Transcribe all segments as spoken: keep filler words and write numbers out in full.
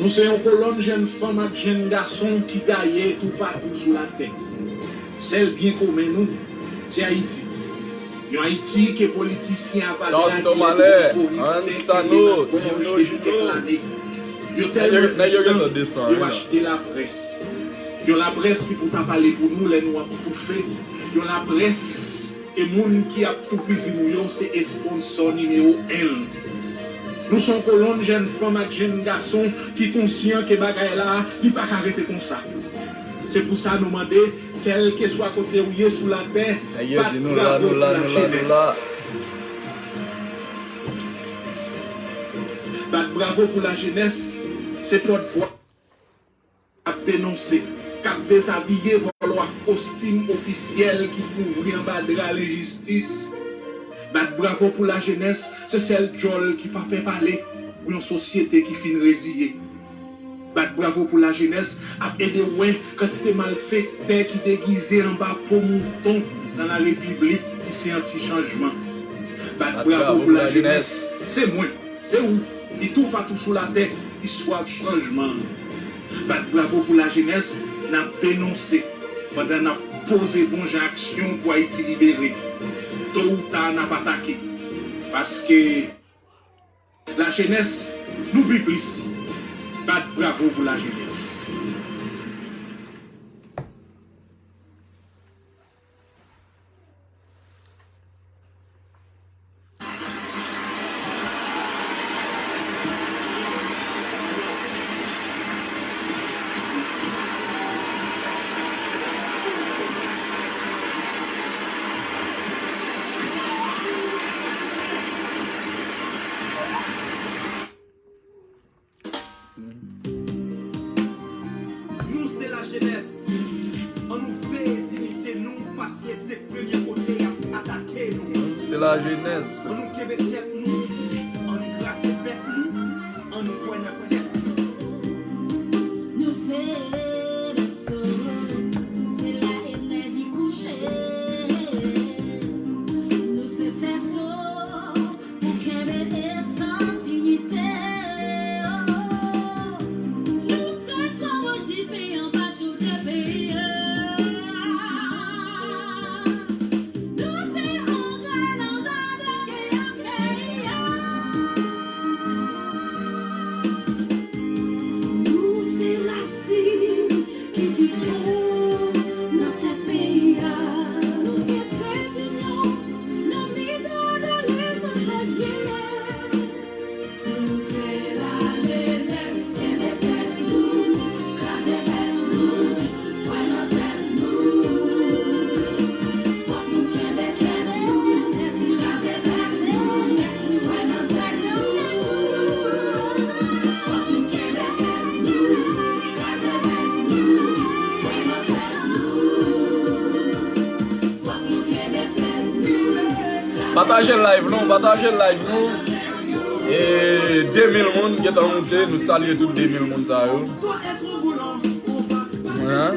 Nou se yon kolonn jèn fanm ak jèn gason ki gaye toupatou sou latè. Sèl byen komen nou, se Ayiti. Yon Ayiti ke politisyen avale a di yo kòripte kenbe nan gòj depi kèk lane. Yo tèlman pwisan, yo achte laprès. Yon laprès ki pou ta pale pou nou lè nou ap toufe. Yon laprès e moun ki ap toupizi nou yo se esponsò nimewo en l. Nou se yon kolonn jèn fanm ak jèn gason ki konsyan ke bagay la, li pa ka rete konsa. Se pou sa nou mande, kèlkeswa kote ou ye sou latè, bat bravo pou lajenès. Bat bravo pou lajenès, se pòtvwa ap denonse, k ap dezabiye vòlò ak kostim ofisyèl ki kouvri anba dra lenjistis. Bat bravo pou lajenès, se sèl djòl ki pa pè pale pou yon sosyete ki fin reziye. Bat bravo pou lajenès ap ede w wè kantite malfektè ki degize anba po mouton nan larepiblik ki se anti chanjman. Bat bravo pou lajenès, se mwen, se ou, ki toupatou sou latè ki swaf chanjman. Bat bravo pou lajenès n ap denonse pandan n ap poze bon jan aksyon pou Ayiti libere. To ou ta n ap atake. Paske lajenès, nou pi plis. Bat bravo pou lajenès. Nou se lajenès. Ann nou veye diyite nou, paske se premye kote y ap atake nou. Nou se lajenès. Ann nou kenbe tèt nou, ann kraze pèt nou, ann kwè nan tèt nou. Nou se lèso, se la enèji kouche. Nou se sèso, pou kenbe estan diyite, oh. Nou se twò wòch dife anba chodyè peyi a. Nou se angren nan jaden peyi a. Nou se rasin ki pi fon nan tèt peyi a. Nou se tret inyon nan mitan adolesans ak vyeyès. Nou se lajenès, kenbe tèt nou, kraze pèt nou, kwè nan tèt nou. Fòk nou kenbe tèt nou, kraze pèt nou, kwè nan tèt nou. Fòk nou kenbe tèt nou, kraze pèt nou, kwè nan tèt nou. Fòk nou kenbe tèt nou. Pataje live nou, pataje live nou. E de mil moun gentan moute, nou salye tout de mil moun sa yo. Hein?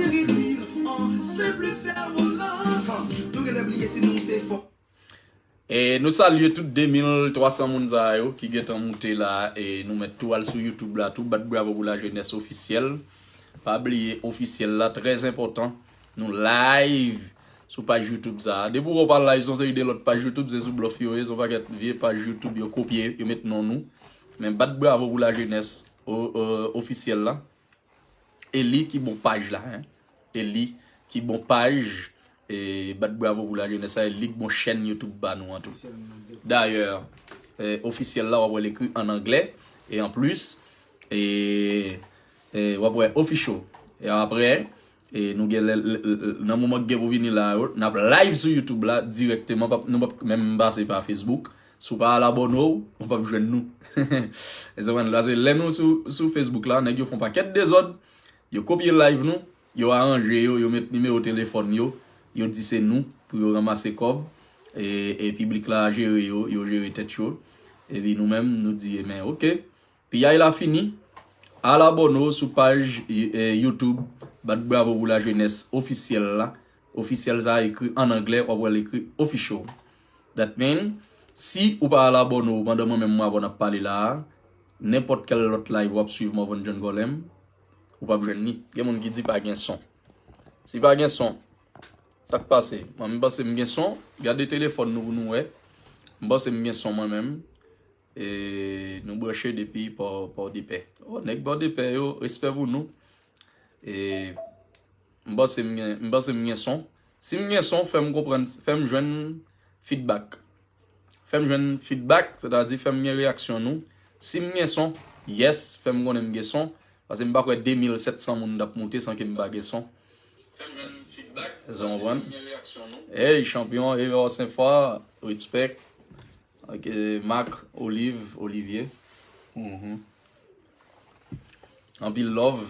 E nou salye tout de mil twa san moun sa yo ki gentan moute la, e nou mèt tou al sou YouTube la tou, bat bravo pou lajenès ofisyèl. Pa bliye ofisyèl la, trè enpòtan. Nou live sou paj YouTube sa a. Depi w wè w pa live sou yon seri de lòt paj YouTube, se sou blòf yo ye, se yon pakèt vye paj YouTube yo kopye, yo met non nou. Men bat bravo pou lajenès o-, o-, ofisyèl la. E li ki bon paj la, hein. E li ki bon paj, e bat bravo pou lajenès la, e li ki bon chèn YouTube ba nou an tou. Dayè, e, ofisyèl la, w ap wè l ekri an anglè, e an plis, e, e w ap wè official. E apre, e nou gen lè, lè, lè, nan moman k gen pou vini la yo, n ap live sou YouTube la dirèkteman, p ap, nou p ap menm pase pa Facebook. Si w pa al abòne w, ou p ap jwenn nou. Ou konprann? Paske lè nou sou, sou Facebook la, nèg yo fè yon pakèt dezòd, yo kopye live nou, yo aranje yo, yo met nimewo telefòn yo, yo di se nou pou yo ranmase kòb, e, e piblik la jere yo, yo jere tèt yo. Epi nou menm, nou di, ebyen, oke, piyay la fini, al abòne w sou paj, e, YouTube, Bat Bravo pou Lajenès ofisyèl la. Ofisyèl sa a ekri an anglè, w ap wè l ekri official. That mean, si ou pa al abòne w pandan mwen menm m avè w n ap pale la a, Nenpòt kèl lòt live w ap swiv Morvan John Gorlem, ou p ap jwenn li. Gen moun ki di pa gen son. Si pa gen son, sa k pase? Mwen, m panse m gen son. Gade telefòn nou pou nou wè. M panse m gen son mwen menm. E nou branche depi Pò, Pòdepè. Oh, nèg Pòdepè yo, respè pou nou. E m panse m gen, m panse m gen son. Si m gen son, fè m konprann, fè m jwenn feedback. Fè m jwenn feedback, sètadi fè m gen reyaksyon nou. Si m gen son, yes, fè m konnen m gen son. Paske m pa kwè de mil sèt san moun t ap moute san ke m pa gen son. Èske w konprann? Hey, chanpyon, Eyor Senfwa, respect. Ok, Marc, Olive, Olivier. Mhm. Anpil love.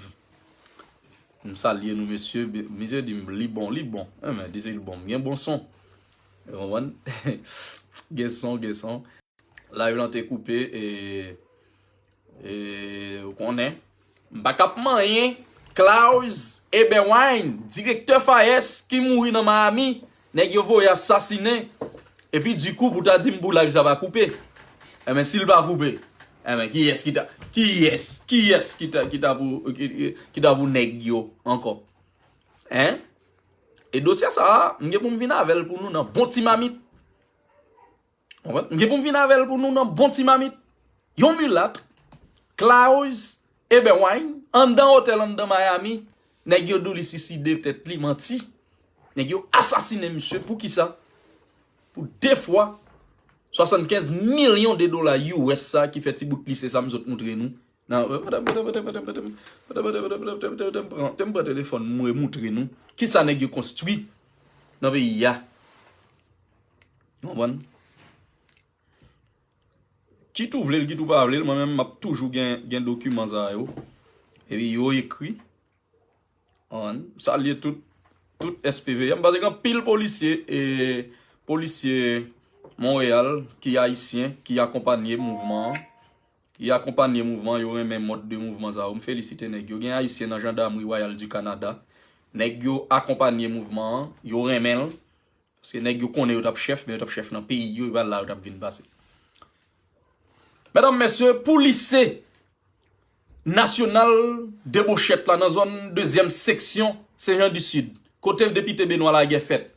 M salye nou, mesye. Be-, mesye di m, li bon, li bon. Enben, di se li bon. M gen bon son. Ou konprann? Gen son, gen son. Live lan te koupe, e, e, ou konnen. M pa k ap manyen Klaus Eberwine, direktè FAES ki mouri nan Miami. Nèg yo voye asasinen. Epi, dikou, pou ta di m pou live sa pa koupe. Enben, si l pa koupe, enben, kiyès ki ta, kiyès, kiyès ki ta, ki ta pou, ki, ki, ki ta pou nèg yo ankò? Hein? E dosye sa a, m gen pou m vin avè l pou nou nan bon ti mamit. Konprann? M gen pou m vin avè l pou nou nan bon ti mamit. Yon milat, Klaus Eberwine, anndan otèl anndan Miami, nèg yo di w li siside tèt li, manti. Nèg yo asasinen misye. Poukisa? Pou de fwa, swasannkenz milyon de dola U S sa ki fè ti bout lise sa m sot moutre nou. Nan, te m pran telefòn m, mwen moutre nou. Kisa nèg yo konstwi nan peyi a? Konprann? Kit ou vle l, kit ou pa vle l, mwen menm, m ap toujou gen, gen dokiman sa yo. Epi yo ekri. Konprann? Salye tout, tout S P V M, paske gen anpil polisye, e, polisye Monreyal ki ayisyen, ki akonpanye mouvman an. Ki akonpanye mouvman, yo renmen mòd de mouvman sa yo. M felisite nèg yo. Gen ayisyen nan Jandamri Wayal di Kanada. Nèg yo akonpanye mouvman an, yo renmen l. Paske nèg yo konnen yo t ap chèf, men yo t ap chèf nan peyi yo, e pa la yo t ap vin pase. Medam, mesye, pou lise nasyonal debochèt la nan zòn dezyèm seksyon Sen Jan di Sid, kote depite Benoît Laguerre fèt.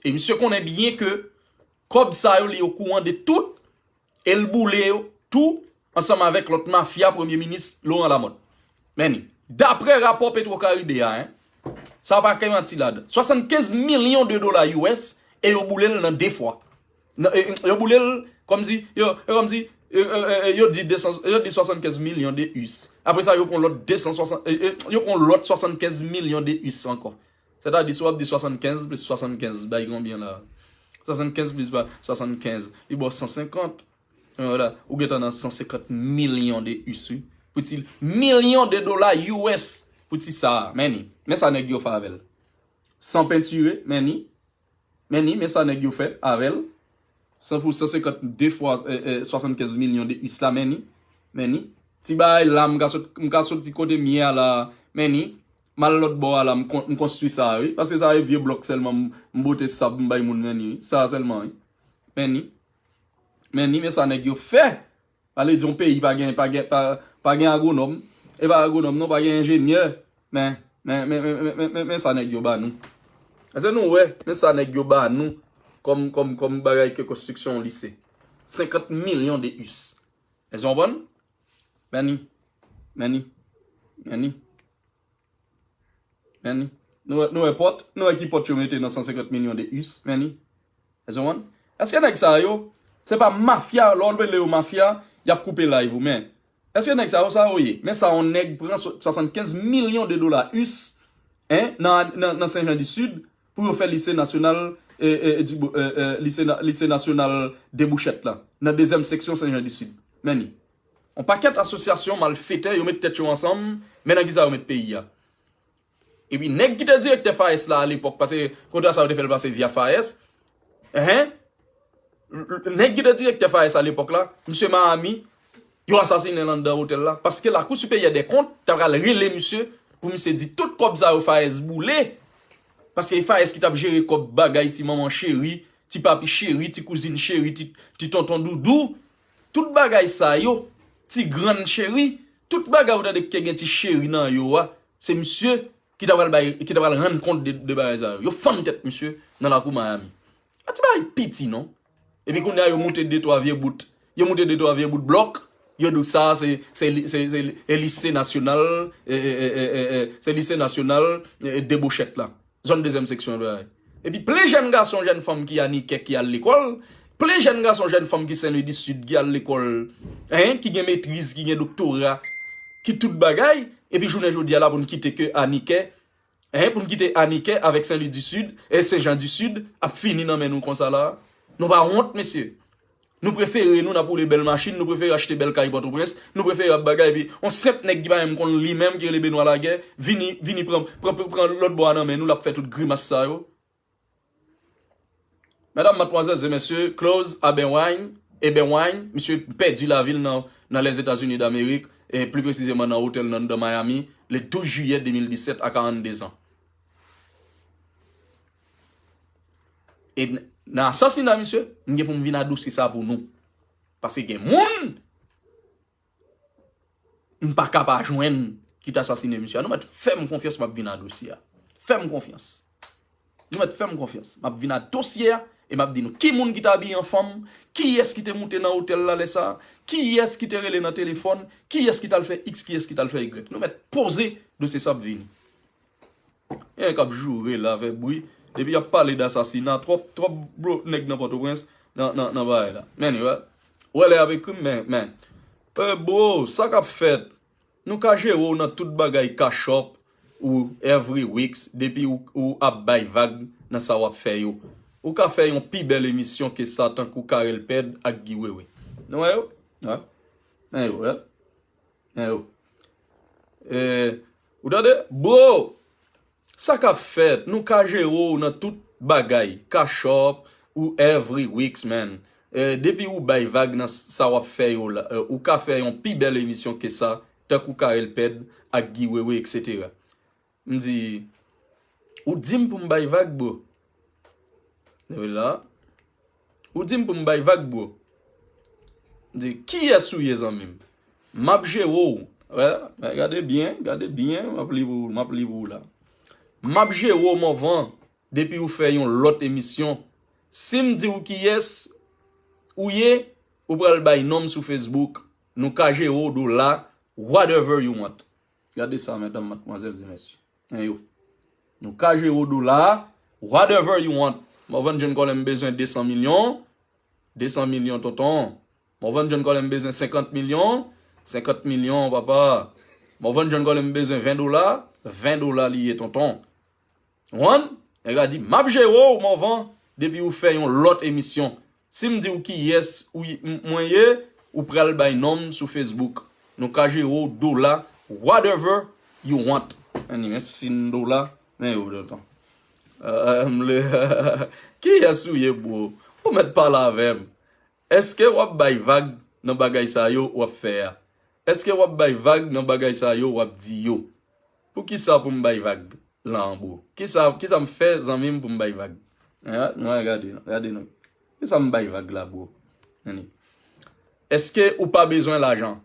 E misye konnen byen ke kòb sa yo, li okouran de tout, e l boule yo tou ansanm avèk lòt mafya Premye Minis Laurent Lamothe. Men ni, daprè rapò Petro Caribe a, hein, sa pa gen manti ladan. Swasannkenz milyon de dola U S e yo boule l nan de fwa. Nan, e, e, yo boule l kòmsi, yo, e kòmsi, e, e, e, e, yo di de san, yo di swasannkenz milyon de U S. Apre sa, yo pran lòt de san swasant, e, e, yo pran lòt swasannkenz milyon de U S ankò. Sètadi, si w ap di swasannkenz plis swasannkenz, bay konbyen la? Swasannkenz plis ba swasannkenz, li ba w san senkant. Wala, ou gentan nan san senkant milyon de U S, wi. Pou ti milyon de dola U S pou ti sa a. Men ni, men sa nèg yo fè avè l. San pentire, men ni. Men ni, men sa nèg yo fè avè l. San pou san senkant, de fwa, e, e, swasannkenz milyon de U S la, men ni. Men ni. Ti bagay la, m ka sot, m ka soti kote m ye a la, men ni. M al lòt bò a la, m kon-, m konstwi sa a, wi. Paske sa e vye blòk sèlman, m, m bote sab, m bay moun, men ni, wi. Sa a sèlman, wi. Men ni. Men ni, men sa nèg yo fè. Sa vle di yon peyi pa gen, pa gen, pa, pa gen agwonòm. E pa agwonòm non, pa gen enjenyè. Men, men, men, men sa nèg yo ba nou. Èske nou wè, men sa nèg yo ba nou kòm, kòm, kòm bagay ke konstriksyon yon lise. Senkant milyon de U S. Èske w konprann? Men ni. Men ni. Men ni. Men ni. Nou wè, nou wè pòt, nou wè ki pòt yo mete nan san senkant milyon de U S, men ni. Èske w konprann? Èske nèg sa yo, se pa mafya, lè w rele yo mafya, y ap koupe live ou, men èske nèg sa yo, sa yo ye? Men sa yon nèg pran swa-, swasannkenz milyon de dola U S, hein, nan, nan, nan Sen Jan di Sid, pou yo fè lise nasyonal, e, e, e, di, e, e, lise na-, lise nasyonal debouchèt la, nan dezyèm seksyon Sen Jan di Sid. Men ni. Yon pakèt asosyasyon malfetè, yo met tèt yo ansanm, men nan kisa yo met peyi a. Epi nèg ki te direktè FAES la alepòk, paske kontra sa yo te fè l pase via FAES, enhen, nèg ki te direktè FAES alepòk la, misye Miami, yo asasinen l anndan otèl la, paske Lakou Siperyè dè Kont ta pral rele misye pou misye di tout kòb sa yo FAES boule, paske FAES ki t ap jere kòb bagay ti manman cheri, ti papi cheri, ti kouzin cheri, ti, ti tonton doudou, tout bagay sa yo, ti grann cheri, tout bagay ou tande ki gen ti cheri nan yo a, se misye ki ta pral bay, ki ta pral rann kont de, de bagay sa yo. Yo fann tèt misye nan lakou Miami. A ti bagay piti non. Epi kounye a yo moute de twa vye bout. Yo moute de twa vye bout blòk. Yo di sa se, se, se, se, se lise nasyonal, e, e, e, e, e, e, se lise nasyonal, e, e, debochèt la. Zòn dezyèm seksyon an bagay. Epi plen jèn gason, jèn fanm ki Anikè ki al lekòl, plen jèn gason, jèn fanm ki Sen Lwi di Sid ki al lekòl, en, ki gen metriz, ki gen doktora, ki tout bagay, epi jounen jodi a la pou n kite ke Anikè, en, pou n kite Anikè avèk Sen Lwi di Sid e Sen Jan di Sid ap fini nan men nou konsa la. Nou pa wont, mesye. Nou prefere nou n ap woule bèl machin, nou prefere achte bèl kay Pòtoprens, nou prefere ap bagay, epi yon senp nèg ki pa menm konn li menm, ki rele Benwa Lagè, vini, vini pran, pran, pran lòt bò a nan men nou, l ap fè tout grimas sa yo. Medam, madmwazèl e mesye, Close Abenwine, Ebenwine, misye pèdi lavi l nan, nan Lèzetazini Damerik, e pli presizeman nan otèl nan anndan Miami, le douz jiyè de mil disèt a karannde zan. E n-, nan asasina misye, m gen pou m vin a dosye sa pou nou. Paske gen moun m pa ka pa jwenn ki t asasine misye a. Nou mèt fè m konfyans, m ap vin a dosye a. Fè m konfyans. Nou mèt fè m konfyans. M ap vin a dosye a e m ap di nou ki moun ki te abiye an fanm, kiyès ki te moute nan otèl la lè sa a, kiyès ki te rele nan telefòn, kiyès ki t al fè X, kiyès ki t al fè Y. Nou mèt poze dosye sa ap vini. Gen k ap joure la avèk bri. Depi y ap pale d asasina, twòp, twòp bro, nèg nan Pòtoprens, nan, nan, nan bagay la. Men, anyway, wè lè y ap ekri m, men, men. E, bro, sa k ap fèt? Nou ka jere w nan tout bagay, cash up ou every weeks, depi ou, ou ap bay vag nan sa w ap fè yo. Ou ka fè yon pi bèl emisyon ke sa, tankou Carel Pèd ak Guy Wewe. Nou wè yo? Wè. Men yo, wè. Anyway. E, ou tande? Bro, sa k ap fèt? Nou ka jere w nan tout bagay. Cash up ou every weeks, man. E, depi ou bay vag nan sa w ap fè yo la, e, ou ka fè yon pi bèl emisyon ke sa, tankou Carel Pèd ak Guy Wewe, et cetera. M di, ou di m pou m bay vag, bro. Leve la. Ou di m pou m bay vag, bro. M di, kiyès ou ye, zanmi m? M ap jere w. Wè, men gade byen, gade byen, m ap li pou, m ap li pou ou la. M ap jere w, Morvan, depi ou fè yon lòt emisyon. Si m di w kiyès ou ye, ou pral bay non m sou Facebook. Nou ka jere w dola, whatever you want. Gade sa, medam, madmwazèl e mesye. Anyway. Nou ka jere w dola, whatever you want. Morvan John Colem bezwen de san milyon, de san milyon, tonton. Morvan John Colem bezwen senkant milyon, senkant milyon, papa. Morvan John Colem bezwen ven dola, ven dola li ye, tonton. Ou konprann? Nèg la di, m ap jere w, Morvan, depi ou fè yon lòt emisyon. Si m di w kiyès ou y-, m-, mwen ye, ou pral bay non m sou Facebook. Nou ka jere w dola, whatever you want. Anyway, sin dola, men yo, tonton. Euh, m le, kiyès ou ye, bro? Ou mèt pale avè m. Èske w ap bay vag nan bagay sa yo w ap fè a? Èske w ap bay vag nan bagay sa yo w ap di yo? Poukisa pou m bay vag la, bro? Kisa, kisa m fè, zanmi m, pou m bay vag? Hein? Nou gade, gade non. Kisa m bay vag la, bro? Gade. Èske ou pa bezwen lajan?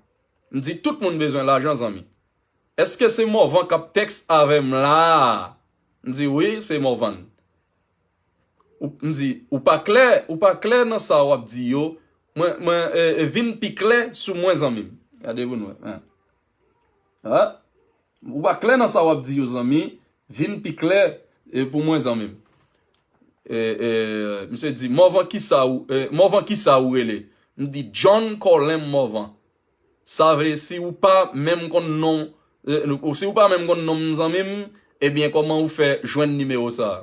M di tout moun bezwen lajan, zanmi. Èske se Morvan k ap tèks avè m la? M di, wi, se Morvan. Ou, m di, ou pa klè, ou pa klè nan sa w ap di yo. Mwen, mwen, e, e, vin pi klè sou mwen, zanmi m. Gade pou nou wè. Hein. Hein? Ou pa klè nan sa w ap di yo, zanmi. Vin pi klè, e, pou mwen, zanmi m. E, e, misye di, Morvan, kisa ou, e, Morvan, kisa ou rele? M di, John Colem Morvan. Sa vle, si ou pa menm konn non, e, si ou pa menm konn non m, zanmi m, ebyen, kòman ou fè jwenn nimewo sa a?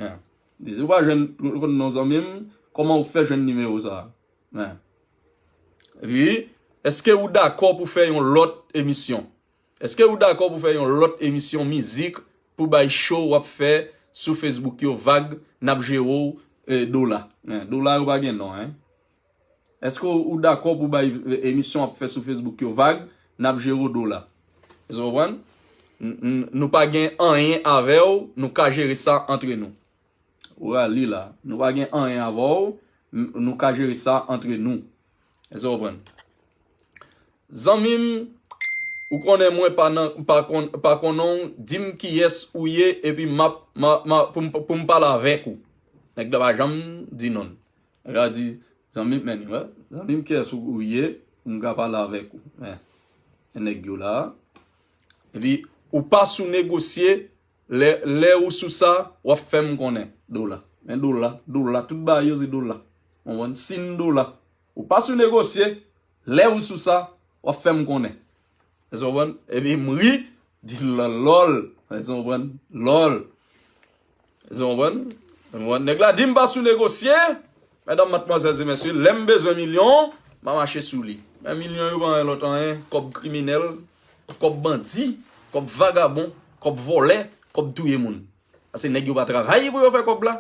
Hein. Si ou pa jwenn, konn non zanmi m, kòman ou fè jwenn nimewo sa a? Hein. Epi, èske ou dakò pou fè yon lòt emisyon? Èske ou dakò pou fè yon lòt emisyon mizik pou bay show w ap fè sou Facebook yo vag, n ap jere w, e, dola? Hein, dola yo pa gen non, hein. Èske ou, ou dakò pou bay, e, emisyon w ap fè sou Facebook yo vag, n ap jere w dola? Èske w konprann? N-, n-, nou pa gen anyen avè w, nou ka jere sa antre nou. Ou rale la. Nou pa gen anyen avè w, n-, nou ka jere sa antre nou. Èske w konprann? Zanmi m, ou konnen mwen pa nan, pa konn, pa konnen w, di m kiyès ou ye, epi m ap, m a, m a, pou m, pou m pale avèk ou. Nèg la pa janm di non. Nèg la di, zanmi m, men, wè, zanmi m, kiyès ou, ou ye, pou m ka pale avèk ou. Men, men nèg yo la. Epi, ou pa sou negosye, lè, lè ou sou sa, w ap fè m konnen. Dola. Men dola, dola, tout bagay yo se dola. Konprann? Sin dola. Ou pa sou negosye, lè ou sou sa, w ap fè m konnen. Èske w konprann? Epi m ri, di l lòl, lòl. Èske w konprann? Lòl. Èske w konprann? Konprann? Nèg la di m pa sou negosye. Medam, madmwazèl e mesye, lè m bezwen milyon, m a mache sou li. Men milyon yo pa anyen lòt anyen, kòb kriminèl, kòb bandi, kòb vagabon, kòb vòlè, kòb touye moun. Paske nèg yo pa travay pou yo fè kòb la.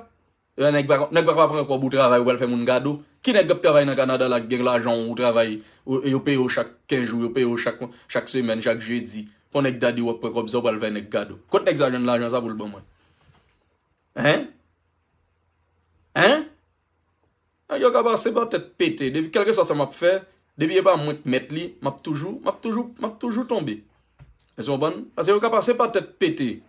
E nèg pa, nèg pa ka pran kòb ou travay, ou pral fè moun gado. Ki nèg k ap travay nan Kanada la, ki gen lajan ou travay, ou, yo peye w chak kenz jou, yo peye w chak, chak semèn, chak jedi. Fò nèg ta di w ap pran kòb sa, ou pral fè nèg gado. Kot nèg sa jwenn lajan sa pou l ban mwen? Hein? Hein? Nèg yo ka pase pa tèt pete. Depi, kèlkeswa sa m ap fè, depi e pa mwen k mèt li, m ap toujou, m ap toujou, m ap toujou tonbe. Èske w konprann? Paske yo ka pase pa tèt pete.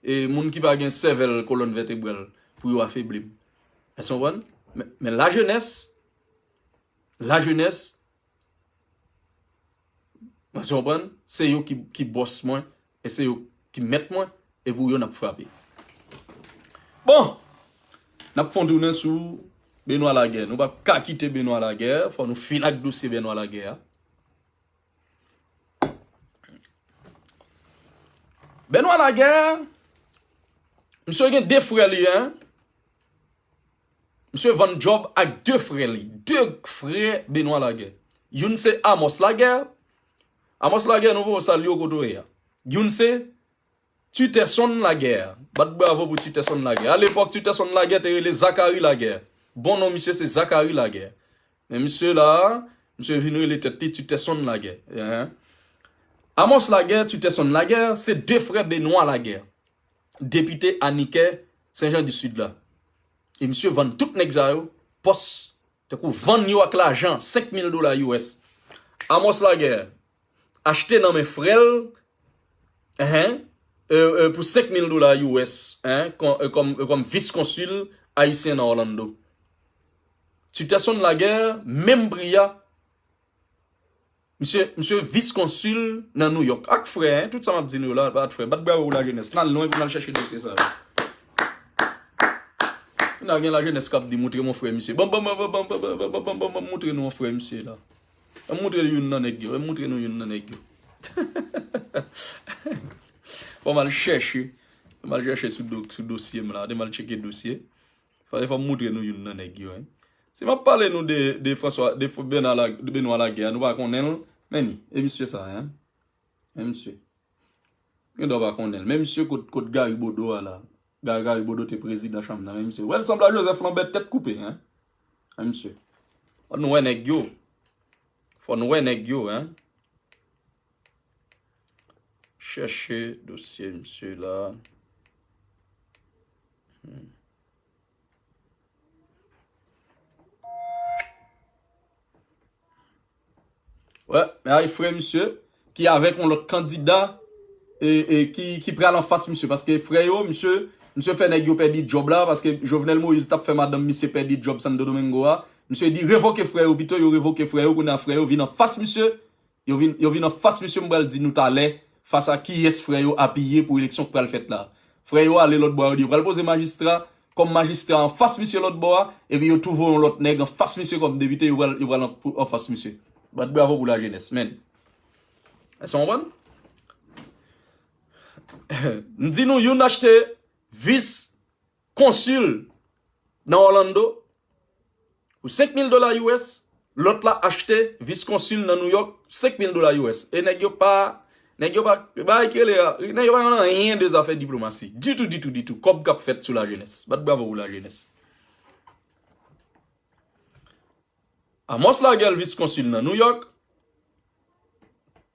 E moun ki pa gen sèvèl kolòn vètebral pou yo afebli m. Èske w konprann? Men, men lajenès, lajenès, èske w konprann? Se yo ki, ki bòs mwen, e se yo ki mèt mwen, e pou yo n ap frape. Bon, n ap fè yon tounen sou Benoît Laguerre. Nou p ap ka kite Benoît Laguerre, fò nou fin ak dosye Benoît Laguerre a. Benoît Laguerre, misye gen de frè li, hein. Misye vann djòb ak de frè li. De frè Benoît Laguerre. Youn se Amos Laguerre. Amos Laguerre, nou voye w salye w kote w ye a. Youn se Tuterson Laguerre. Bat bravo pou Tuterson Laguerre. A lepòk, Tuterson Laguerre te rele Zacharie Laguerre. Bon non misye se Zacharie Laguerre. Men misye la, misye vin rele tèt li Tuterson Laguerre. Hein? Amos Laguerre, Tuterson Laguerre, se de frè Benoît Laguerre, depite anikè Sen Jan di Sid la. E misye vann tout nèg sa yo, pòs, tankou vann yo ak lajan, senk mil dola U S. Amos Laguerre achte nan men frè l, hein, euh, euh, pou senk mil dola U S, hein, kòm, euh, kòm, euh, kòm vis konsil ayisyen nan Orlando. Tuterson Laguerre, menm pri a, misye, misye vis konsil nan New York. Ak frè, hein, tout sa m ap di nou yo la, pa t frè. Bat bravo pou lajenès. N al lwen pou n al chèche dosye sa yo. N a gen lajenès k ap di, montre m yon frè misye. Ban m, ban m, ban m montre nou yon frè misye la. Ban m montre nou youn nan nèg yo. Ban m montre nou youn nan nèg yo. Fò m al chèche. Fò m al chèche sou do-, sou dosye m la. Te m al tcheke dosye. Fò, fò m montre nou youn nan nèg yo, hein. Si m ap pale nou de, de François, de F-, Benoît La-, de Benoît Laguerre, nou pa konnen l, men ni, e misye sa, hein. Men misye. Gen dwa pa konnen l. Men misye kot, kot Gary Bodeau a la. Ga-, Gary Bodeau te prezidan chanm nan, men misye. Wè l sanble a Joseph Lambert tèt koupe, hein. Men misye. Fò nou wè nèg yo. Fò nou wè nèg yo, hein. Chèche dosye misye la. Hmm. Wè, men ay frè misye, ki avèk yon lòt kandida, e, e ki, ki pral anfas misye. Paske frè yo, misye, misye fè nèg yo pèdi djòb la, paske Jovenel Moïse t ap fè madanm misye pèdi djòb Santo Domingo a. Misye di revoke frè yo pito, yo revoke frè yo, kounye a frè yo vin anfas misye. Yo vin, yo vin anfas misye, m pral di nou talè, fas a kiyès frè yo apiye pou eleksyon k pral fèt la. Frè yo ale lòt bò a, yo di yo pral poze majistra, kòm majistra anfas misye lòt bò a, epi yo twouve yon lòt nèg anfas misye kòm depite, yo pral, yo pral an-, pou, anfas misye. Bat bravo pou lajenès, men. Èske w konprann? M di nou, youn achte vis konsil nan Orlando pou senk mil dola U S, lòt la achte vis konsil nan New York, senk mil dola U S. E nèg yo pa, nèg yo pa, bagay ki rele a, nèg yo pa konn anyen de zafè diplomasi. Ditou, ditou, ditou. Kòb k ap fèt sou lajenès. Bat bravo pou lajenès. Amos Laguerre, vis konsil nan New York.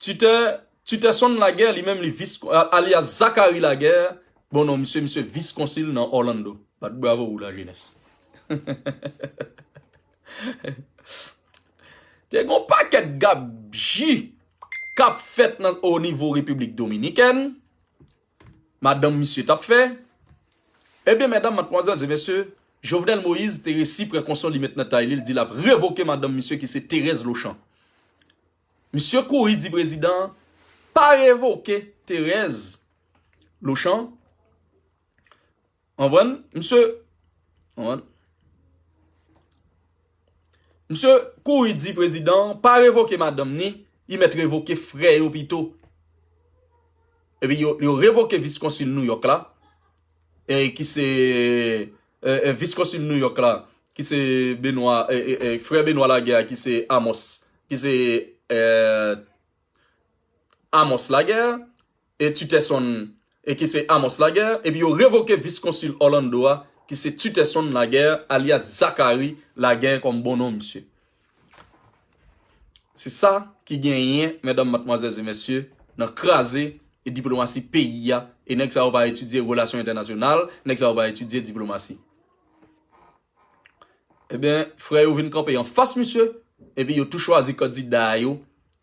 Tuter, Tuterson Laguerre, li menm, li vis, a-, alyas Zacharie Laguerre. Bon non, misye, misye vis konsil nan Orlando. Bat bravo pou lajenès. Te gon pakèt gabji k ap fèt nan, o nivo Repiblik Dominikèn, madanm misye t ap fè. Ebyen, medam, madmwazèl e mesye, Jovenel Moïse te resi pran konson li met nan tay li, li di l ap revoke madanm misye ki se Thérèse Lochan. Misye kouri di prezidan an, pa revoke Thérèse Lochan. Konprann? Misye, konprann? Misye kouri di prezidan an, pa revoke madanm ni, li mèt revoke frè yo pito. Epi yo, yo revoke vis konsil New York la, e ki se, e, e, vis konsil New York la, ki se Benoît, e, e, e, frè Benoît Laguerre, ki se Amos, ki se, e, Amos Laguerre, e Titèson, e ki se Amos Laguerre, epi yo revoke vis konsil Orlando a, ki se Titèson Laguerre, alyas Zacharie Laguerre, kòm bon non misye. Se sa ki genyen, medam, madmwazèl e mesye, nan kraze e diplomasi peyi a, e nèg sa yo pa etidye relasyon entènasyonal, nèg sa yo pa etidye diplomasi. Ebyen, frè yo vin kanpe anfas misye, epi yo tou chwazi kandida yo,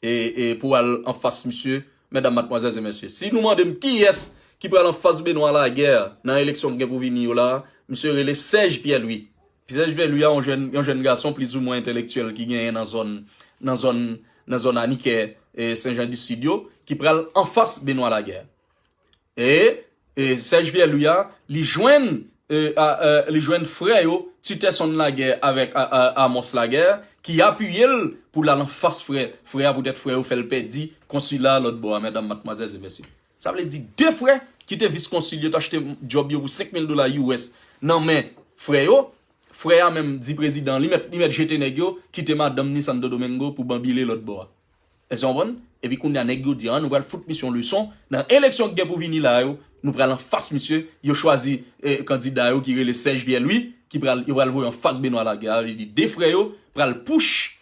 e, e pou al anfas misye, medam, madmwazèl e mesye. Si nou mande m kiyès ki pral anfas Benoît Laguerre nan eleksyon k gen pou vini yo la, misye rele Serge Pierre-Louis. Serge Pierre-Louis a yon jèn, yon jèn gason plizoumwen entèlektyèl ki genyen nan zòn, nan zòn, nan zòn Anikè, e Sen Jan di Sid yo, ki pral anfas Benoît Laguerre. E, e Serge Pierre-Louis a, li jwenn, e, a, e, li jwenn frè yo, Titèson Laguerre avèk a, a, Amos Laguerre, ki apiye l pou l al anfas frè, frè a poutèt frè yo fè l pèdi konsila lòt bò a, medam, madmwazèl e mesye. Sa vle di de frè ki te vis konsil yo t achte djòb yo pou senk mil dola U S nan men frè yo. Frè a menm di prezidan, li mèt, li mèt jete nèg yo, kite madanm ni Santo Domingo pou banbile lòt bò a. Èske w konprann? Epi kounye a nèg yo di, an, nou pral fout misye yon leson. Nan eleksyon k gen pou vini la yo, nou pral anfas misye. Yo chwazi, e, kandida yo ki rele Serge Pierre-Louis, ki pral, yo pral voye anfas Benoît Laguerre. Li di de frè yo pral push,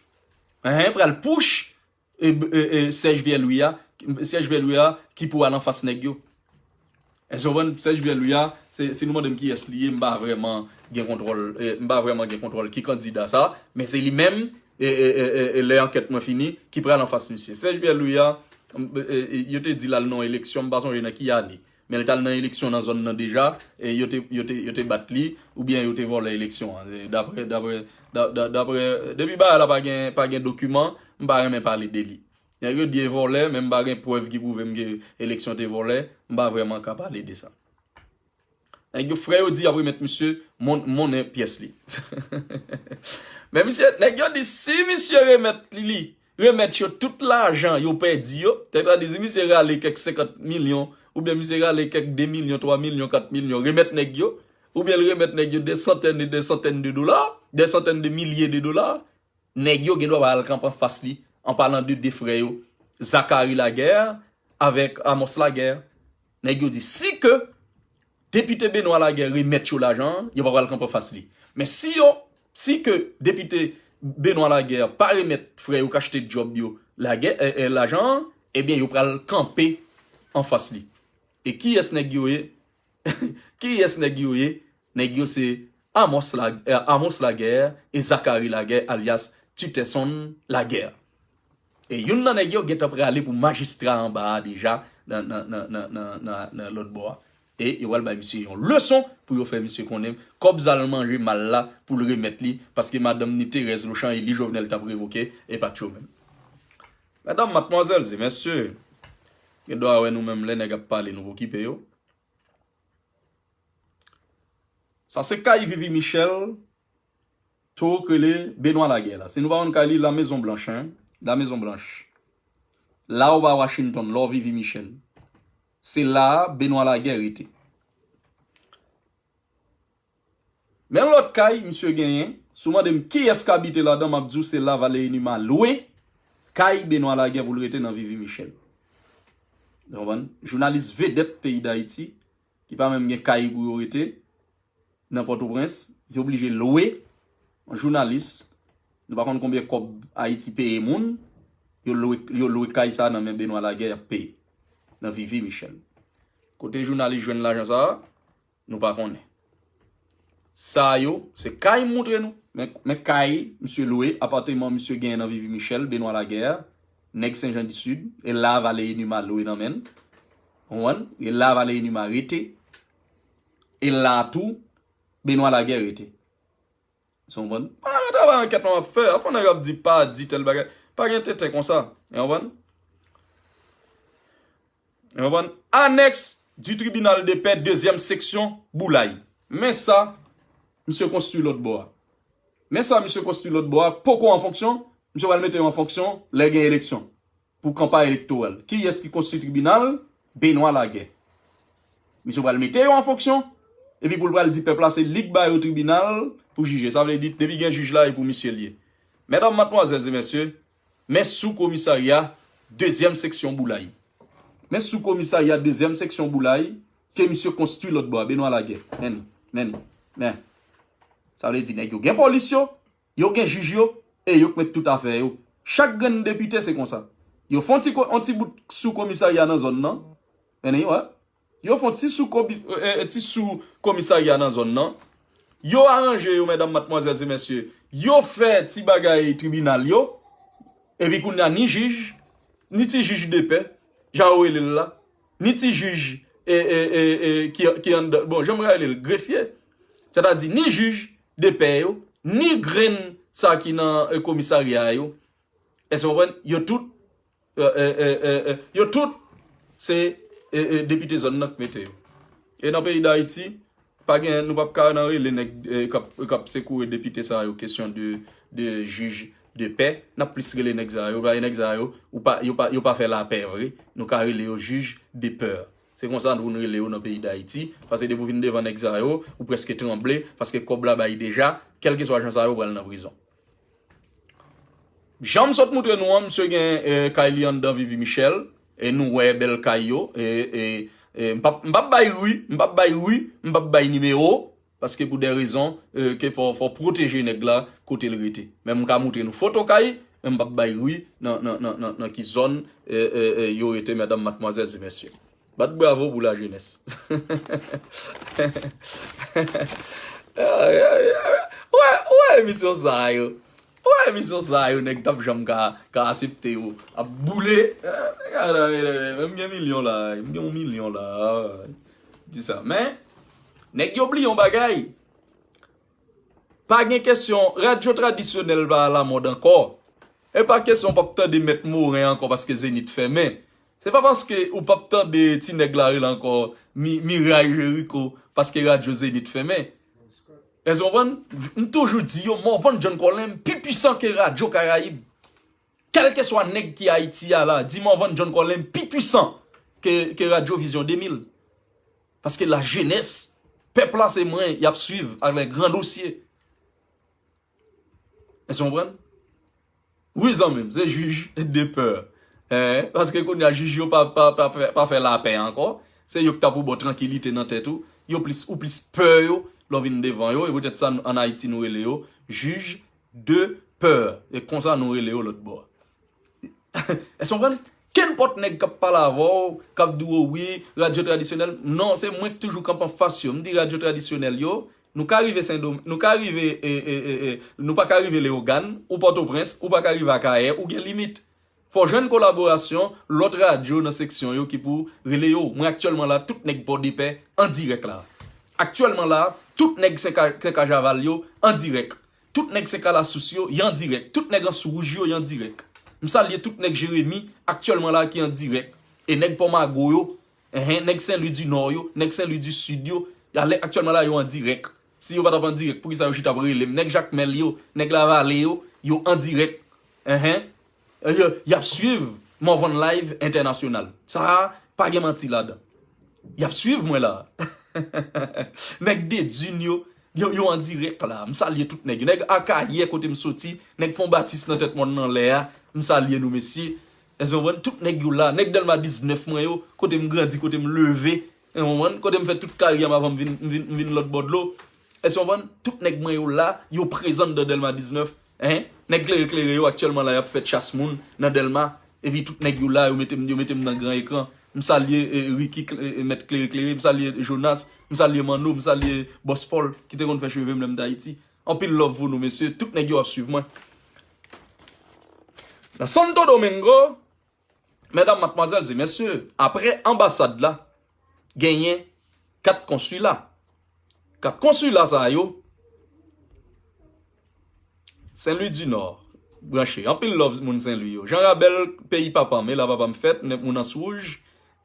en, pral push, e, e, e, Serge Pierre-Louis a, Serge Pierre-Louis a ki pou al anfas nèg yo. Èske w konprann? Serge Pierre-Louis a, se, si nou mande m kiyès li ye, m pa vrèman gen kontwòl, e, m pa vrèman gen kontwòl ki kandida sa, men se li menm, e, e, e, e, e lè ankèt mwen fini, ki pral anfas misye. Serge Pierre-Louis a, m, e, e, yo te di l al nan eleksyon, m pa sonje nan ki ane. Men l t al nan eleksyon nan zòn nan deja, e yo te, yo te, yo te bat li, oubyen yo te vòlè eleksyon an. E daprè, daprè, da, da, daprè, depi bagay la pa gen, pa gen dokiman, m pa renmen pale de li. Nèg yo di e vòlè, men m pa gen prèv ki pwouve m ke eleksyon te vòlè, m pa vrèman ka pale de sa. Nèg yo, frè yo di y ap remèt misye mon-, monnen pyès li. Men misye, nèg yo di si misye remèt li, remèt yo tout lajan yo pèdi yo, sètadi si misye rale kèk senkant milyon, oubyen misye rale kèk de milyon, twa milyon, kat milyon, remèt nèg yo, oubyen l remèt nèg yo dè santèn e dè santèn de dola, dè santèn de milye de dola, nèg yo gen dwa al kanpe anfas li, an palan de de frè yo, Zacharie Laguerre avèk Amos Laguerre. Nèg yo di si ke depite Benoît Laguerre remèt yo lajan an, yo pa pral kanpe anfas li. Men si yo, si ke depite Benoît Laguerre pa remèt frè yo k achte djòb yo Laguerre, e, e, lajan an, ebyen yo pral kanpe anfas li. E kiyès nèg yo ye? Kiyès nèg yo ye? Nèg yo se Amos La, e, Amos Laguerre e Zacharie Laguerre alyas Titèson Laguerre. E youn nan nèg yo gentan prale pou majistra anba a deja nan, nan, nan lòt bò a. E yo pral bay misye yon leson pou yo fè misye konnen kòb sa l manje mal la pou l remèt li, paske madanm ni Thérèse Lochan e li Jovenel t ap revoke e pa t yo menm. Medam, madmwazèl e mesye, gen dwa wè nou menm lè nèg ap pale nou okipe yo. Sa se kay Vivi Michel, tou rele Benoît Laguerre la. Si nou pa konn kay li, La Maison Blanche, en. La Maison Blanche. La ou pa Washington, la ou Vivi Michel. Se la a Benoît Laguerre rete. Men lòt kay misye genyen, si w mande m kiyès k abite ladan, m ap di w se la Valéry Numa lwe kay Benoît Laguerre pou l rete nan Vivi Michel. Ou konprann? Jounalis vedèt peyi Dayiti, ki pa menm gen kay pou yo rete nan Pòtoprens, yo oblije lwe yon jounalis, nou pa konn konbyen kòb Ayiti peye moun, yo lwe, yo lwe kay sa nan men Benoît Laguerre y ap peye nan Vivi Michel. Kote jounalis jwenn lajan sa a? Nou pa konnen. Sa yo, se kay m montre nou. Men, men kay misye lwe, apateman misye genyen nan Vivi Michel, Benoît Laguerre, Nèg Sen Jan di Sid, e la Valery Numa lwe nan men l. Ou konprann? E la Valery Numa rete. E la tou, Benoît Laguerre rete. Ou konprann? Pa nan travay ankèt lan w ap fè. Afè nèg ap di pa di tèl bagay. Pa gen tenten konsa. Ou konprann? Ou konprann? Annexe du tribunal de paix, deuxième section, Boulay. Men sa, misye konstwi lòt bò a. Men sa, misye konstwi lòt bò a, poko an fonksyon, misye pral mete yo an fonksyon lè gen eleksyon. Pou kanpay elektoral. Kiyès ki konstwi tribinal? Benoît Laguerre. Misye pral mete yo an fonksyon, epi pou l pral di pèp la se li k ba yo tribinal pou jije. Sa vle di, depi gen jij la, e pou misye l ye. Medam, madmwazèl e mesye, men sou komisarya dezyèm seksyon Boulay. Men sou komisarya dezyèm seksyon Boulay, ke misye konstwi lòt bò a, Benoît Laguerre. Men, men, men. Sa vle di, nèg yo gen polis yo, yo gen jij yo, e yo k met tout afè yo. Chak grenn depite se konsa. Yo fè yon ti, ko- yon ti bout sou komisarya nan zòn nan. Men, wè. Yo fè yon ti sou, komi- eh, eh, ti sou komisarya nan zòn nan. Yo aranje yo, medam, madmwazèl e mesye. Yo fè ti bagay tribinal yo. Epi kounye a, ni jij, ni ti jij de pè, jan yo rele l la, ni ti jij, e, e, e, e, ki, ki anndan, bon, jan m rele l, grefye. Sètadi, ni jij de pè yo, ni grenn sa ki nan, e, komisarya yo. Èske w konprann? Yo tout, e, e, e, e, e, yo tout, se, e, e, depite zòn nan k mete yo. E nan peyi Dayiti, pa gen, nou p ap ka nan rele nèg, e, k ap, k ap sekoure depite sa yo, kesyon de, de jij de pè. N ap plis rele nèg sa yo, paske nèg sa yo, ou pa, yo pa, yo pa fè lapè vre. Nou ka rele yo jij de pè. Se konsa nou rele yo nan peyi Dayiti, paske depi w vin devan nèg sa yo, ou prèske tranble, paske kòb la bay deja, kèlkeswa jan sa yo pral nan prizon. Jan m sot moutre nou an, misye gen, e, kay li anndan Vivi Michel, e nou wè bèl kay yo, e, e, e, m p ap, m p ap bay ri, m p ap bay ri, m p ap bay nimewo, paske pou de rezon, e, ke fò, fò pwoteje nèg la kote l rete. Men m ka moutre nou foto kay, men m p ap bay ri nan, nan, nan, nan, nan ki zòn, e, e, e, yo rete, medam, madmwazèl e mesye. Bat bravo pou lajenès. Wè, wè, emisyon sa yo. Wè, emisyon sa yo, nèg t ap janm ka, ka aksepte yo. Ap boule. M gen milyon la, m gen yon milyon la. Di sa. Men, nèg yo bliye yon bagay. Pa gen kesyon, radyo tradisyonèl pa alamòd ankò. E pa kesyon w p ap tande Mèt Moren ankò paske Zenith fèmen. Se pa paske ou p ap tande ti nèg la rele ankò Mi-, Miray Jericho paske radyo Zenith fèmen. Èske w konprann? M toujou di yo, Morvan John Colin pi pwisan ke radyo Karayib. Kèlkeswa nèg ki Ayiti a la, di Morvan John Colin pi pwisan ke, ke radyo Vizyon de mil. Paske lajenès, pèp la se mwen, y ap swiv avèk gran dosye. Èske w konprann? Wi, zanmi m, se jij de pè. Hein? Paske kounye a, jij yo pa, pa, pa, fè, pa fè lapè ankò. Se yo ki ta pou ba w trankilite nan tèt ou. Yo plis, ou plis pè yo lè w vin devan yo. E poutèt sa, ann Ayiti, nou rele yo jij de pè. E konsa nou rele yo lòt bò. Èske w konprann? Kenpòt nèg k ap pale avè w, k ap di w, wi, radyo tradisyonèl. Non, se mwen k toujou kanpe anfas yo. M di radyo tradisyonèl yo, nou ka rive Sendomeng, nou ka rive, e, e, e, e, nou pa ka rive Leyogàn, ou Pòtoprens, ou pa ka rive Akayè, ou gen limit. Fò w jwenn kolaborasyon lòt radyo nan seksyon yo ki pou rele yo. Mwen aktyèlman la, tout nèg Pòdepè an dirèk la. Aktyèlman la, tout nèg Senka-, Senkajaval yo an dirèk. Tout nèg Senkalasous yo, y an dirèk. Tout nèg Anse Rouge yo, y an dirèk. M salye tout nèg Jeremi aktyèlman la ki an dirèk. E nèg Pòmago yo, enhen, nèg Sen Lwi di Nò yo, nèg Sen Lwi di Sid yo, y a lè aktyèlman la yo an dirèk. Si yo pa t ap an dirèk, poukisa yo chita ap rele m? Nèg Jakmèl yo, nèg Lavale yo, yo an dirèk. Enhen. Y, y ap swiv Morvan Live Entènasyonal. Sa a, pa gen manti ladan. Y ap swiv mwen la. Nèg Dedin yo, yo, yo an dirèk la. M salye tout nèg yo. Nèg Akayè kote m soti, nèg Fon Batis nan tèt mòn nan lè a, m salye nou mesye. Èske w konprann? Tout nèg yo la. Nèg Dèlma diznèf mwen yo, kote m grandi, kote m leve. Èske w konprann? Kote m fè tout karyè m avan m vin, m vin, m vin lòt bò dlo. Èske w konprann? Tout nèg mwen yo la, yo prezan anndan Dèlma diznèf. Hein? Nèg Klere Klere yo aktyèlman la, y ap fè chas moun nan Dèlma. Epi tout nèg yo la, yo mete m, yo mete m nan gran ekran. M salye, eh, Ricky Kle-, eh, Mèt Klere Klere, m salye Jonas, m salye Manno, m salye Bòs Pòl, ki te konn fè cheve m lè m t Ayiti. Anpil love pou nou, mesye. Tout nèg yo ap swiv mwen. Nan Santo Domingo, medam, matmwazèl e mesye, apre anbasad la, genyen kat konsila. Kat konsila sa yo, Sen Lwi di Nò, branche. Anpil love moun Sen Lwi yo. Jan Rabèl, peyi papa m, e la papa m fèt, nèt moun Ans Wouj,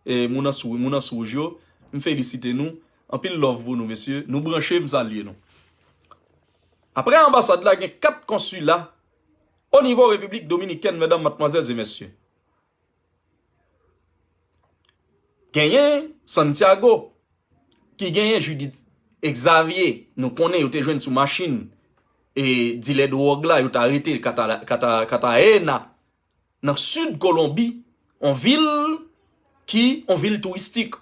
e moun Ans Wou-, moun Ans Wouj yo, m felisite nou. Anpil love pou nou, mesye. Nou branche, m salye nou. Apre anbasad la, gen kat konsila o nivo Repiblik Dominikèn, medam, matmwazèl e mesye. Genyen Santiago, ki genyen Judith Exavier, nou konnen yo te jwenn sou machin, e dilè dwòg la, yo t arete Kata-, Kata-, Cartagena, nan sid Kolonbi, on vil ki, on vil touristik.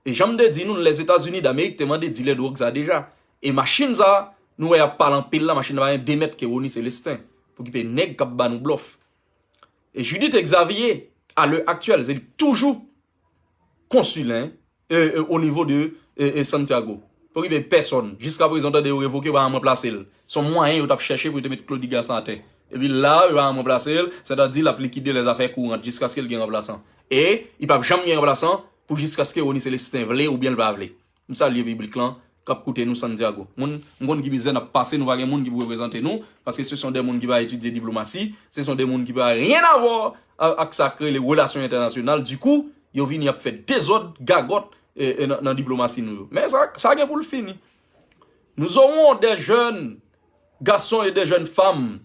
E jan m te di nou, Lèzetazini Damerik te mande dilè dwòg sa deja. E machin sa, nou wè y ap pale anpil la, machin nan pa gen de mèt ke Rony Célestin, pou okipe nèg k ap ba nou blòf. E Judith Exavier, a lè aktyèl, se li toujou konsil, e, e, o nivo de, e, e, Santiago. Pou okipe pèsòn. Jiska prezan, tande yo revoke, yo pa janm ranplase l. Se yon mwayen yo t ap chèche pou yo te met Claudy Gassant atè. Epi la, yo pa janm ranplase l, sètadi l ap likide lèzafè kourant jiskaske l gen ranplasan. E, li p ap janm gen ranplasan pou jiskaske Rony Célestin vle oubyen l pa vle. M salye piblik lan k ap koute nou Santiago. Moun, m konn ki mizè n ap pase, nou pa gen moun ki pou reprezante nou, paske se son de moun ki pa etidye diplomasi, se son de moun ki pa rien à voir a-, ak sa k rele relasyon entènasyonal. Dikou, yo vini ap fè dezòd, gagòt, e, e, nan, nan diplomasi nou yo. Men sa, sa gen pou l fini. Nous aurons des jeunes garçons et des jeunes femmes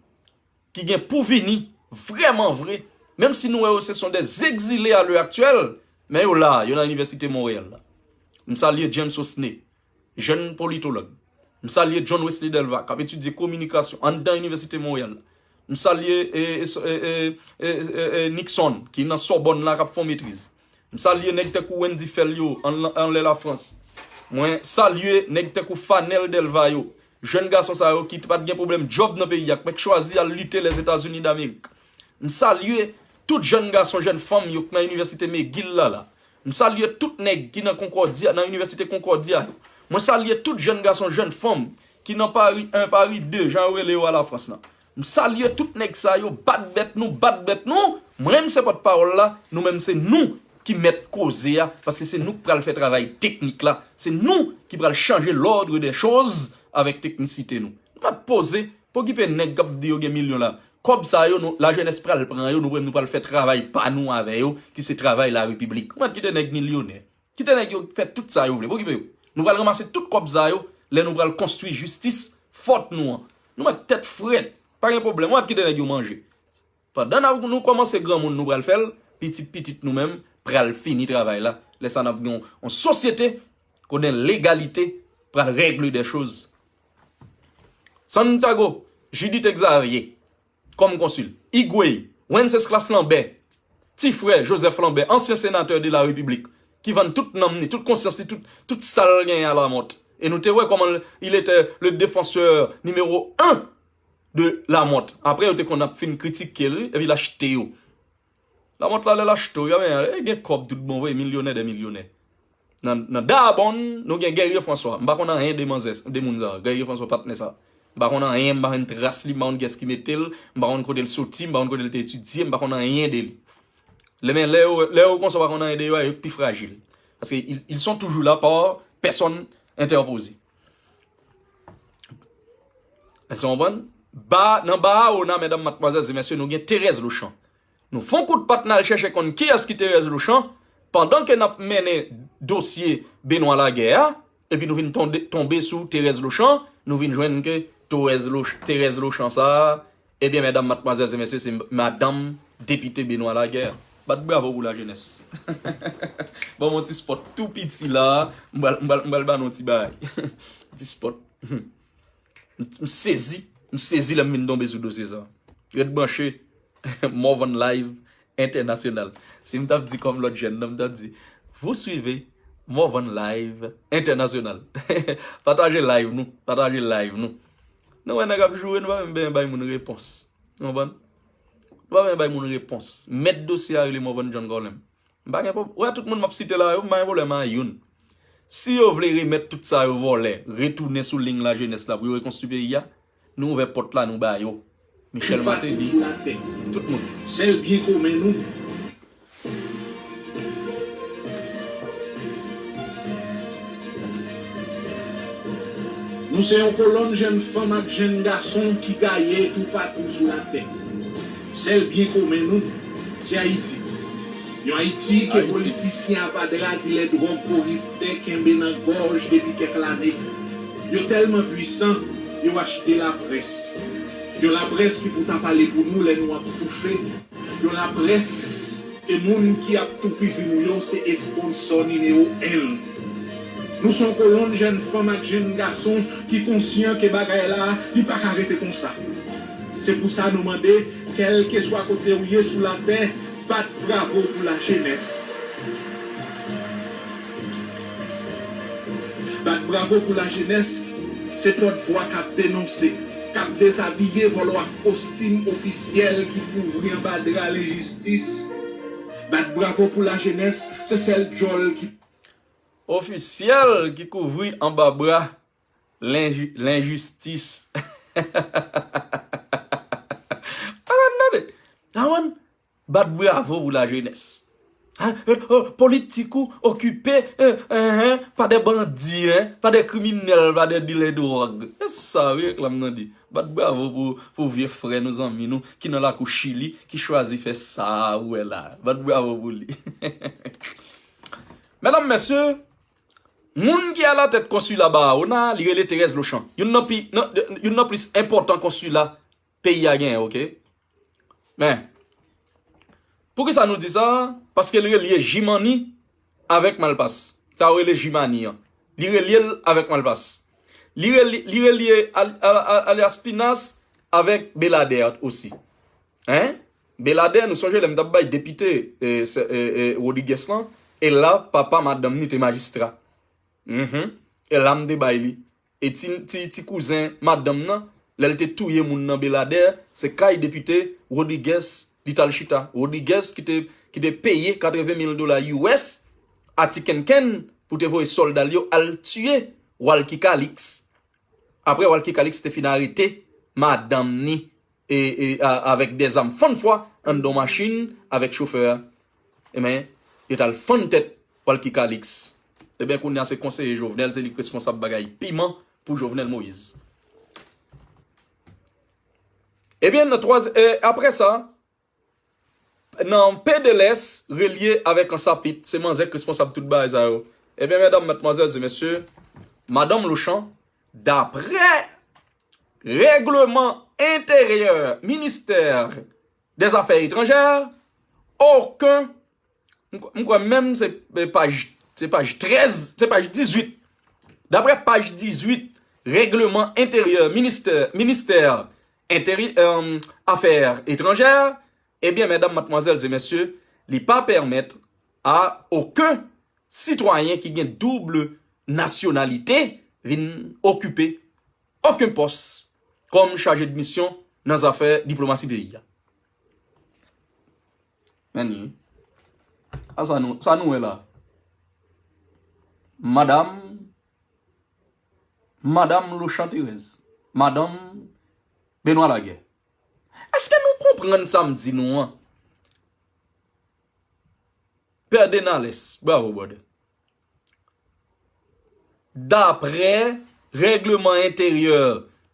ki gen pou vini, vrèman vre, menm si nou wè yo se son des exilés à l'heure actuelle, men yo la, yo nan Inivèsite Monreyal la. M salye James Osné, jèn politològ. M salye John Wesley Delva, k ap etidye kominikasyon anndan Inivèsite Monreyal la. M salye, e, e, e, e, e, e, e, Nixon, ki nan Sòbòn la, k ap fè yon metriz. M salye nèg tankou Wendy Phèl yo, an, anlè Lafrans. Mwen salye nèg tankou Fanel Delva yo. Jèn gason sa yo ki pa t gen pwoblèm djòb nan peyi a, k mèt chwazi al lite Lèzetazini Damerik. M salye tout jèn gason, jèn fanm yo k nan Inivèsite McGill la la. M salye tout nèg ki nan Concordia, nan Inivèsite Concordia yo. Mwen salye tout jèn gason, jèn fanm ki nan Pari en, Pari de, jan yo rele yo a Lafrans lan. M salye tout nèg sa yo, bat bèt nou, bat bèt nou. Mwen menm se pòtpawòl la, nou menm se nou ki mèt koze a, paske se nou k pral fè travay teknik la, se nou ki pral chanje l'ordre des choses avèk teknisite nou. Nou mèt poze, pa okipe nèg k ap di yo gen milyon la. Kòb sa yo, nou, lajenès pral pran yo, nou menm nou pral fè travay pa nou avè yo, ki se travay larepiblik. Nou mèt kite nèg milyonè. Kite nèg yo fè tout sa yo vle, pa okipe yo. Nou pral ranmase tout kòb sa yo, lè nou pral konstwi jistis fòt nou an. Nou mèt tèt frèt, pa gen pwoblèm, nou mèt kite nèg yo manje. Pandan n ap, nou kòmanse granmoun, nou pral fè l, pitit pitit nou menm pral fini travay la. Lè sa n ap gen yon, yon sosyete kote legalite pral règle des choses. Santiago, Judith Exavier, kòm konsil. Higüey, Wenceslas Lambert, ti frè Joseph Lambert, ansyen senatè de la Repiblik, ki vann tout nanm ni, tout konsyans li, tout, tout sa l genyen a Lamothe. E nou te wè kòman il était le défenseur numéro un de Lamothe. Apre, yo te konn ap fin kritike l, wi, epi l achte yo. Lamothe la, lè l achte yo, men, e gen kòb tout bon vre, milyonè de milyonè. Nan, nan Darbonne, nou gen Guerrier François. M pa konn anyen de manzè, de moun sa, Guerrier François, patnè sa. M pa konn anyen, m pa konn tras li, m pa konn kiyès ki mete l, m pa konn kote l soti, m pa konn kote l te etidye, m pa konn anyen de li. Lè, men lè yo, lè yo konsa pa konn anyen de yo, yo pi frajil. Paske ils, ils sont toujours là par personne interposée. Èske w konprann? Ba, nan Barahona, medam, matmwazèl e mesye, nou gen Thérèse Lochan. Nou fè yon kout pat n al chèche konn kiyès ki Thérèse Lochan, pandan ke n ap mennen dosye Benoît Laguerre a, epi nou vin tonbe, tonbe sou Thérèse Lochan, nou vin jwenn ke Thérèse Loch-, Thérèse Lochan sa a, ebyen, medam, matmwazèl e mesye, se madanm depite Benoît Laguerre. Bat bravo pou lajenès. Ban m yon ti spòt tou piti la, m pral, m pral, m pral ba nou yon ti bagay. Ti spòt. M, m sezi, m sezi lè m vin tonbe sou dosye sa. Ret branche, Morvan Live International. Si m t ap di kòm lòt jèn nan, m t ap di, vous suivez Morvan Live International. Pataje live nou, pataje live nou. Nou wè nèg ap joure, nou pa menm bay moun repons. Ou konprann? Nou pa menm bay moun repons. Mèt dosye a rele Morvan John Colem. M pa gen pwob-, ou wè tout moun m ap site la yo, m pa gen pwoblèm a youn. Si yo vle remèt tout sa yo vòlè, retounen sou liy lajenès la pou yo rekonstwi peyi a, nou ouvè pòt la, nou ba yo. Michel Martelly, tout moun. Sèl byen komen nou. Nou se yon kolonn jèn fanm ak jèn gason ki gaye toupatou sou latè. Sèl byen komen nou, se Ayiti. Yon Ayiti ke politisyen avadra, dilè dwòg, koriptè kenbe nan gòj depi kèk lane. Yo tèlman pwisan, yo achte laprès. Yon laprès ki pou ta pale pou nou lè nou ap toufe. Yon laprès e moun ki ap toupizi nou yo se esponsò nimewo en. Nou se yon kolonn jèn fanm ak jèn gason ki konsyan ke bagay la, li pa ka rete konsa. Se pou sa nou mande, kèlkeswa kote ou ye sou latè, bat bravo pou lajenès. Bat bravo pou lajenès, se pòtvwa k ap denonse, k ap dezabiye vòlò ak kostim ofisyèl ki kouvri anba dra lenjistis. Bat bravo pou lajenès, se sèl djòl ki Ofisyèl ki kouvri anba bra lenji- lenjistis. Awann, tande. Awann, bat bravo pou lajenès. Hein? Euh, oh, politik ou okipe, hein, hein, hein, pa de bandi, hein, pa de kriminèl, pa de dilè dwòg. E sa wi reklam nan di. Bat bravo pou, pou vye frè nou, zanmi nou, ki nan lakou Chili, ki chwazi fè sa ou wè la. Bat bravo pou li. Medam, mesye, moun ki alatèt konsila Barahona, li rele Thérèse Lochan. Youn nan pi, nan, youn nan plis enpòtan konsila peyi a genyen, oke? Men, poukisa nou di sa? Paske l relye Jimani avèk Malpas. Sa yo rele Jimani an. Li relye l avèk Malpas. Li relye, li relye al, al, al, Alyas Pinas avèk Beladè osi. Hein? Beladè, nou sonje lè m t ap bay depite e, se, e, e, Rodriguez lan, e la, papa madanm ni te majistra. Mhm. E la m te bay li. E ti, ti, ti kouzen madanm nan, lè l te touye moun nan Beladè, se kay depite Rodriguez li t al chita. Rodriguez ki te, ki te peye katreven mil dola U S a Ti Kenken pou te voye sòlda l yo al tiye Walky Calix. Apre Walky Calix te fin arete madanm ni e, e, a, avèk dèzam fann fwa anndan machin avèk chofè a. Ebyen, yo t al fann tèt Walky Calix. Ebyen, kounye a se konseye Jovenel, se li k responsab bagay piman pou Jovenel Moïse. Ebyen, nan twazyè, e, apre sa, nan Pedelès, relye avèk Ansapit, se manzè k responsab tout bagay sa yo. Ebyen, medam, madmwazèl e mesye, madanm Lochan, daprè règleman enteryè ministè dèzafè etranjè, okenn, m kwè menm se paj, se paj trèz, se paj dizuit. Daprè paj dizuit, règleman enteryè ministè, ministè enteryè, afè etranjè, ebyen, medam, madmwazèl e mesye, li pa pèmèt a okenn sitwayen ki gen doub nasyonalite vin okipe okenn pòs kòm chaje de misyon nan zafè diplomasi peyi a. Men, a sa nou, sa nou wè la. Madanm, madanm Lochan Thérèse, madanm Benoît Laguerre. Èske nou konprann sa m di nou an? Pè Denales, bravo, brother. Daprè règleman enteryè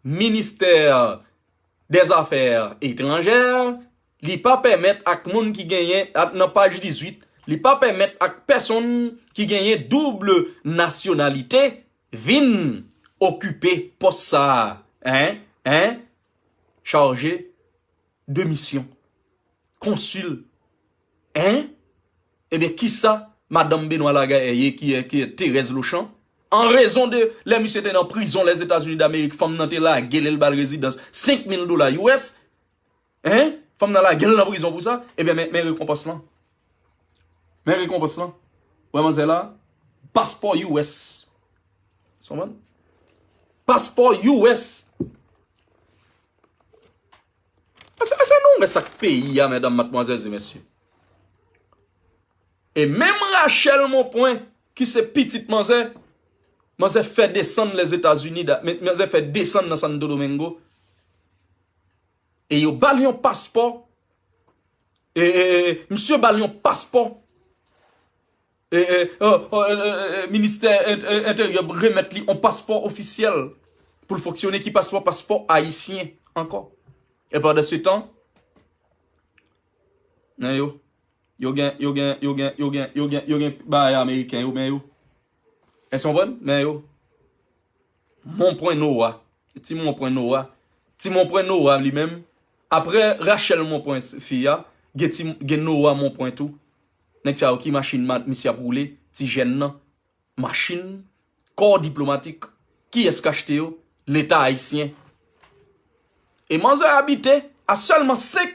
ministè dèzafè etranjè, li pa pèmèt ak moun ki genyen, nan paj dizuit, li pa pèmèt ak pèsonn ki genyen doub nasyonalite vin okipe pòs sa a, en, en, chaje de misyon. Konsil. En? Ebyen, kisa madanm Benoît Laguerre ye ki, ki Thérèse Lochan? An rezon de lè misye te nan prizon Lèzetazini Damerik, fanm nan te lage l, l ba l rezidans senk mil dola U S. En? Fanm nan lage l nan prizon pou sa. Ebyen, men, men rekonpans lan. Men rekonpans lan. Wè manzè la, paspò U S. Sa w konprann? Paspò U S. Èske, èske nou wè sa k peyi a, medam, madmwazèl e mesye? E menm Rachel Monpwen, ki se pitit manzè, manzè fè desann Lèzetazini, manzè fè desann nan Santo Domingo. E yo ba l yon paspò. E, e, e, misye ba l yon paspò. E, e, e, e, e, e, ministè ent- e, enteryè remèt li yon paspò ofisyèl. pou l fonksyone ki paspò, paspò ayisyen ankò. E pandan se tan, nan yo, yo gen, yo gen, yo gen, yo gen, yo gen, yo gen bagay ameriken yo, men yo. Èske w konprann? Men yo. Monpwen Noah. Ti Monpwen Noah. Ti Monpwen Noah li menm. Apre Rachel Monpwen fi a, gen ti, gen Noah Monpwen tou. Nèg sa yo ki machin ma-, misye ap woule, ti jèn nan. Machin, kò diplomatik. Kiyès k achte yo? Leta ayisyen. E manzè abite a sèlman senk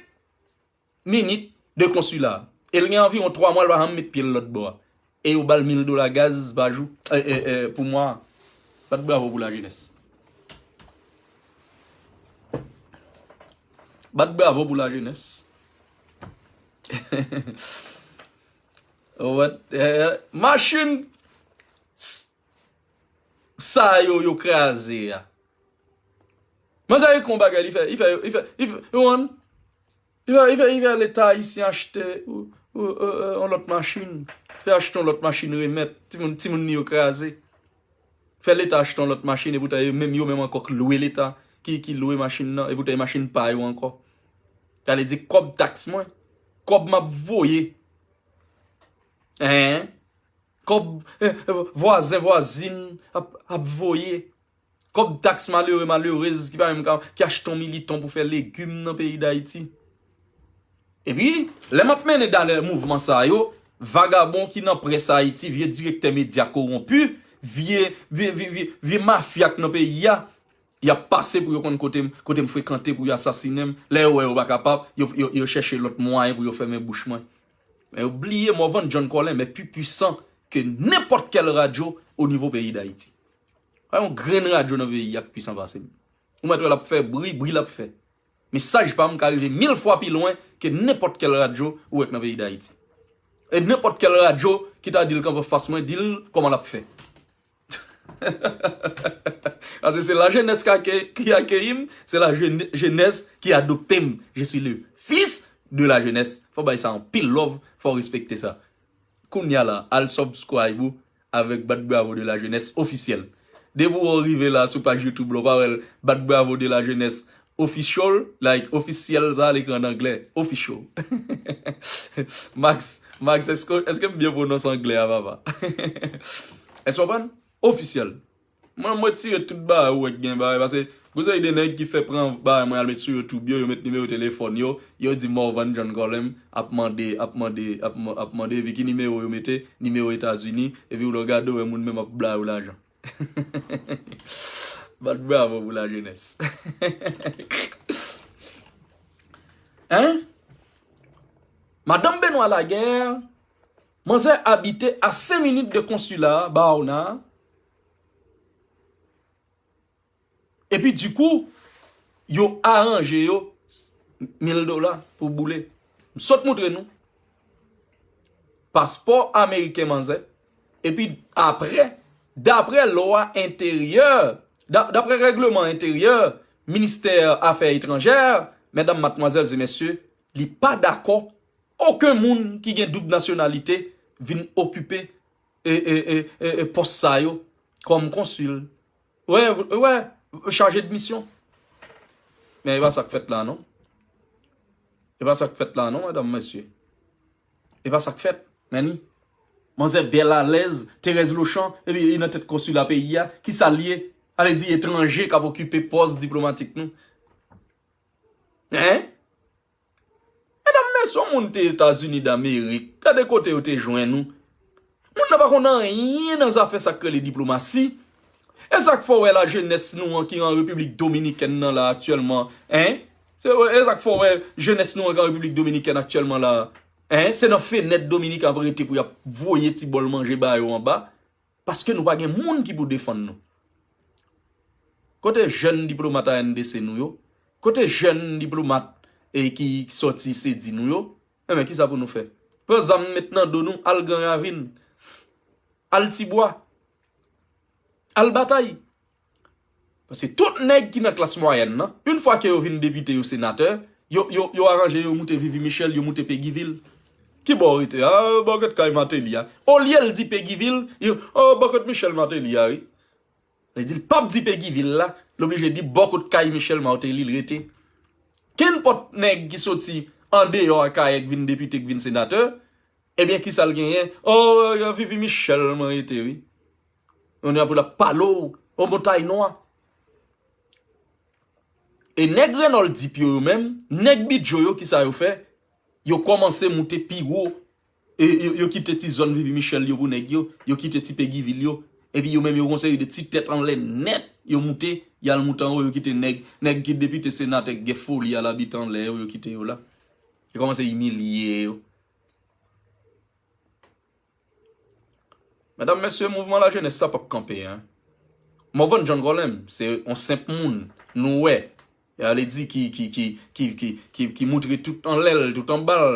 minit de konsila a. E l gen anviwon twa mwa, l pa janm met pye l lòt bò a. E yo ba l mil dola gaz pa jou, e, e, e, pou mwa a. Bat bravo pou lajenès. Bat bravo pou lajenès. What? Eh, eh, machin s-, sa yo, yo kraze a. Manzè yo kon bagay, li fè, li fè, li fè, li fè, yo konn, li fè, li fè, li fè Leta ayisyen achte ou, ou, euh, euh, yon lòt machin. Fè achte yon lòt machin remèt. Timoun, timoun li yo kraze. Fè Leta achte yon lòt machin, epoutan yo menm, yo menm ankò k lwe Leta, ki, ki lwe machin nan, epoutan e machin pa yo ankò. Sa vle di kòb taks mwen, kòb m ap voye. Hein? Kòb, eh, eh, vwazen, vwazin ap, ap voye. Kòb taks malere, malerez ki pa menm ka, ki achte yon militon pou fè legim nan peyi Dayiti. Epi, lè m ap mennen dalè mouvman sa yo, vagabon ki nan près Ayiti, vye direktè medya kowonpi, vye, vye, vye, vye, vye mafya k nan peyi a, y ap pase pou yo konn kote m, kote m frekante pou yo asasinen m. Lè yo wè yo pa kapab, yo, yo, yo chèche lòt mwayen pou yo fèmen bouch mwen. Men yo bliye Morvan John Colin, men pi pwisan ke nenpòt kèl radyo o nivo peyi Dayiti. Pa yon grenn radyo nan peyi a k pwisan pase m. Ou mèt wè l ap fè bri, bri l ap fè. Mesaj pa m ka rive mil fwa pi lwen ke nenpòt kèl radyo ou wè k nan peyi Dayiti. E nenpòt kèl radyo ki ta di l kanpe anfas mwen, di l kòman l ap fè. Paske se lajenès ki ake-, ki akeyi m, se lajenès ki adopte m. Je suis le fils de la jeunesse. Fò bay sa anpil love, fò respekte sa. Kounye a la, al subscribe ou avèk Bat Bravo de la Jeunesse Officiel. Depi w rive la sou paj YouTube la, w pa wè l, Bat Bravo de la Jeunesse Official, like, ofisyèl, sa lekri an anglè, official. Max, Max, èske, èske m byen pwononse anglè a, papa? Èske w konprann? Ofisyèl. Mwen, mwen retire tout bagay ou wè k gen bagay, paske gon seri de nèg ki fè pran bagay mwen al met sou YouTube yo, yo met nimewo telefòn yo, yo di Morvan John Colin ap mande, ap mande, ap, ap mande, epi ki nimewo yo mete, nimewo Etazini, epi w lè w gade w wè moun menm ap ba yo lajan. Bat bravo pou lajenès. Hein? Madanm Benoît Laguerre, manzè abite a senk minit de konsila a, Baona. Epi, dikou, yo aranje yo mil dola pou boule. M sot moutre nou. Paspò ameriken manzè. Epi, apre, daprè lwa enteryè, da-, daprè règleman enteryè, ministè afè etranjè, medam, madmwazèl e mesye, li pa dakò okenn moun ki gen doub nasyonalite vin okipe e, e, e, e, e pòs sa yo kòm konsil. Wè, wè, chaje de misyon. Men e pa sa k fèt la, non. E pa sa k fèt la, non, medam, mesye. E pa sa k fèt, men ni. Manzè bèl alèz, Thérèse Lochan, epi li nan tèt konsila peyi a. Kisa l ye? Ale di etranje k ap okipe pòs diplomatik nou. Hein? Medam, mesye, yon moun te Etazini Damerik. Gade kote yo te jwenn ou. Moun nan pa konn anyen nan zafè sa k rele diplomasi. E sa k fè w wè lajenès nou an ki an Repiblik Dominikèn nan la aktyèlman, hein? Se, e sa k fè w wè jenès nou an ki an Repiblik Dominikèn aktyèlman la, hein? Se nan fenèt Dominiken ap rete pou y ap voye ti bòl manje ba yo anba. Paske nou pa gen moun ki pou defann nou. Kote jèn diplomat A N D C nou yo? Kote jèn diplomat, e, ki sòti sedi nou yo? Enben, kisa pou nou fè? Pran zam met nan do nou, al Gran Ravin. Al Tibwa. Al batay. Paske tout nèg ki nan klas mwayèn nan, yon fwa ke yo vin depite, yo senatè, yo, yo, yo aranje, yo moute Vivi Michel, yo moute Peguy Ville. Ki bò w rete? Ah, bò kote kay Martelly a. Olye l di Peguy Ville, yo, oh, bò kote Michel Martelly a, wi. Li di l p ap di Peguy vil la, l oblije di bò kot kay Michel Martelly l rete. Kenpòt nèg ki soti andeyò a Kayè k vin depite, k vin senatè, ebyen kisa l genyen? O, Vivi Michel mwen rete wi. Yon nèg pou l ap pale w o montay nwa. E nèg Renold Deep yo, yo menm, nèg Bidjo yo, kisa yo fè? Yo kòmanse moute pi wo. E yo, yo kite ti zòn Vivi Michel yo pou nèg yo, yo kite ti Peguy vil yo. Epi yo menm yo gon seri de ti tèt anlè nèt, yo moute, y al moute anwo, yo kite nèg, nèg ki depite senatè k gen foli a l abite anlè yo, yo kite yo la. Yo kòmanse imilye yo. Medam, mesye, mouvman lajenès sa p ap kanpe, en. Morvan John Colem, se yon senp moun, nou wè. E ale di ki, ki, ki, ki, ki, ki, ki moutre tout anlè l, tout anba l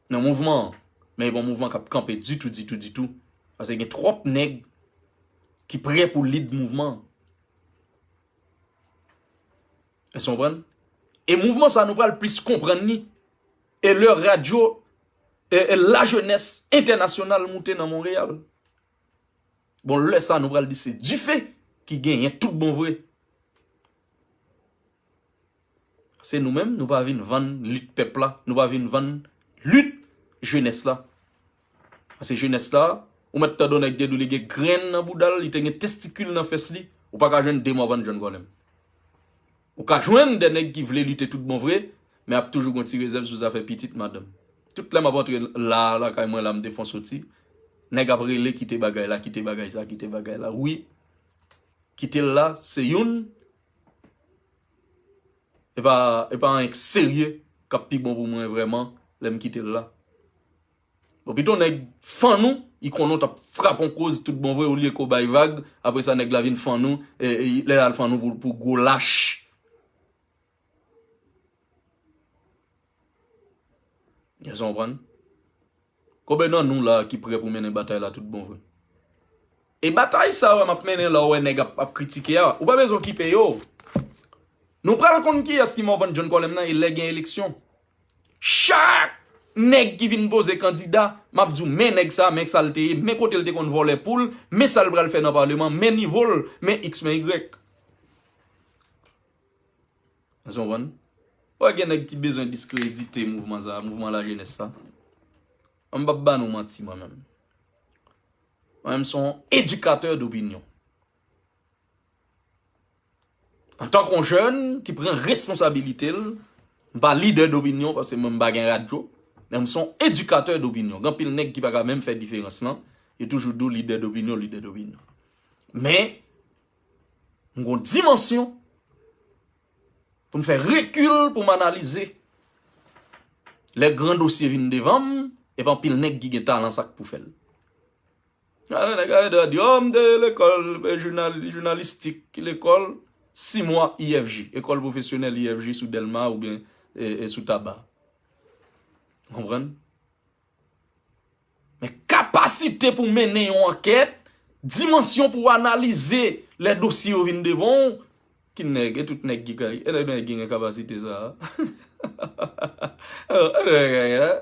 nan mouvman an. Men e pa yon mouvman k ap kanpe ditou, ditou, ditou. Paske gen twòp nèg ki prè pou lid mouvman an. Èske w konprann? E mouvman sa, nou pral plis konprann li. E lè radyo, e, e lajenès entènasyonal moute nan Monreyal. Bon, lè sa, nou pral di se dife ki genyen tout bon vre. Se nou menm, nou pa vin vann lit pèp la, nou pa vin vann lit jenès la. Paske jenès la, ou mèt tande yon nèg te di w li gen grenn nan bouda l, li te gen testikil nan fès li, ou pa ka jwenn de Morvan John Colem. Ou ka jwenn de nèg ki vle lite tout bon vre, men ap toujou gon ti rezèv sou zafè pitit, madanm. Tout lè m ap antre la, lakay mwen la, m te fon soti, nèg ap rele kite bagay la, kite bagay sa, kite bagay la. Wi, kite l la, se youn, e pa, e pa anyen k serye k ap pi bon pou mwen vrèman lè m kite l la. Bon, pito nèg fann ou, li konnen w t ap frape yon koz tout bon vre, olye ke w bay vag, apre sa nèg la vin fann ou, e, e, lè l al fann ou pou, pou gwo lach. Èske w konprann? Konbyen nan nou la ki prè pou mennen batay la tout bon vre? E batay sa w wè m ap mennen la, w wè nèg ap, ap kritike a, ou pa bezwen okipe yo. Nou pral konn kiyès ki Morvan John Colem nan e lè gen eleksyon. Chak nèg ki vin poze kandida, m ap di w, men nèg sa, men sa l te ye, men kote l te konn vòlè poul, men sa l pral fè nan paleman, men nivo l, men iks, men igrèk. Èske w konprann? Wè gen nèg ki bezwen diskredite mouvman sa, mouvman lajenès sa. Mwen m p ap ba nou manti, mwen menm. Mwen menm, m se yon edikatè dopinyon. Antanke yon jèn ki pran responsabilite l, m pa lidè dopinyon, paske mwen m pa gen radyo, men m se yon edikatè dopinyon. Gen anpil nèg ki pa ka menm fè diferans lan, yo toujou di w lidè dopinyon, lidè dopinyon. Men, m gon dimansyon pou m fè rekil, pou m analize. Lè gran dosye vin devan m, e pa anpil nèg ki gen talan sa k pou fè l. Alò, nèg arete a di, o, m te lekòl, e, jounal, jounalistik, lekòl, sis mwa I F J, École Professionnelle I F J sou Dèlma oubyen, e, e sou Taba. Konprann? Men kapasite pou mennen yon ankèt, dimansyon pou analize lè dosye yo vin devan w, ki nèg, e tout nèg ki ka, e nèg ki gen kapasite sa a. E nèg, e nèg, e,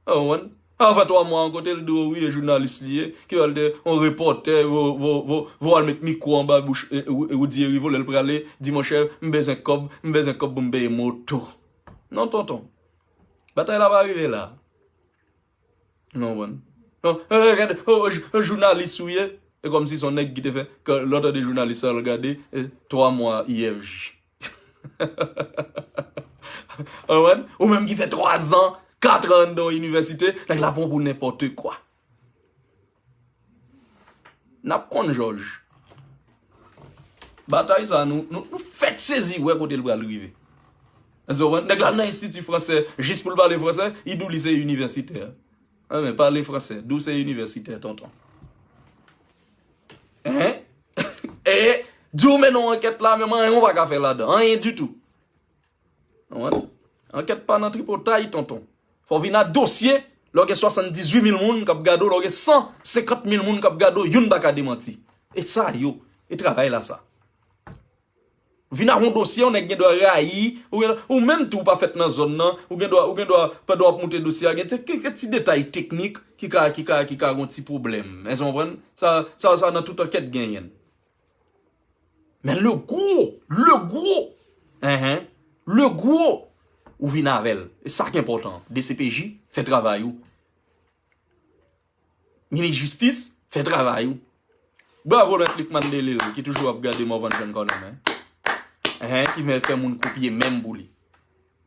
w konprann? Avan twa mwa an, kote l di w wi, e jounalis li ye, ki al te yon repòtè, vo, vo, vo, vo al met mikwo anba bouch, e, e, Roudy Hériveaux, lè l prale, di, monchè, m bezwen kòb, m bezwen kòb pou m peye moto. Non, tonton. Batay la pa rive la. Non, konprann? Non, e, gade, o, o, jou-, o, jounalis ou ye. E kòmsi se yon nèg ki te fè, ke lè w tande jounalis sa, l gade, e, twa mwa I F J. Konprann? Ou menm ki fè twa zan, kat an anndan yon inivèsite, nèg la pran w pou nenpòt kwa. N ap konn jòj. Batay sa, nou, nou, nou fèk sezi wè kote l pral rive. Èske w konprann? Nèg la nan enstiti fransè, jis pou l pale fransè, li di w li se inivèsitè. Enben, pale fransè, di w se inivèsitè, tonton. Hein? E, di w mennen yon ankèt la, menm anyen w pa ka fè ladan, anyen ditou. Konprann? Ankèt pa nan tripotay, tonton. Fò w vin a dosye, lè w gen swasanndizuit mil moun k ap gade w, lè w gen san senkant mil moun k ap gade w, youn pa ka demanti. E sa yo, e travay la sa. Vin ak yon dosye, yon nèg gen dwa rayi, ou, gen, ou menm tou ou pa fèt nan zòn nan, ou gen dwa, ou gen dwa, pandan w ap moute dosye a, gen te- kèk ti detay teknik ki ka, ki ka, ki ka gon ti pwoblèm. Èske w konprann? Sa, sa, sa nan tout ankèt genyen. Men le gwo, le gwo, enhen, le gwo, ou vin avè l. E sa ki enpòtan. D C P J, fè travay ou. Minis jistis, fè travay ou. Bravo Mèt Lucmane Delille ki toujou ap gade Morvan John Colem, hein. Hein, ki fè moun kopye menm pou li.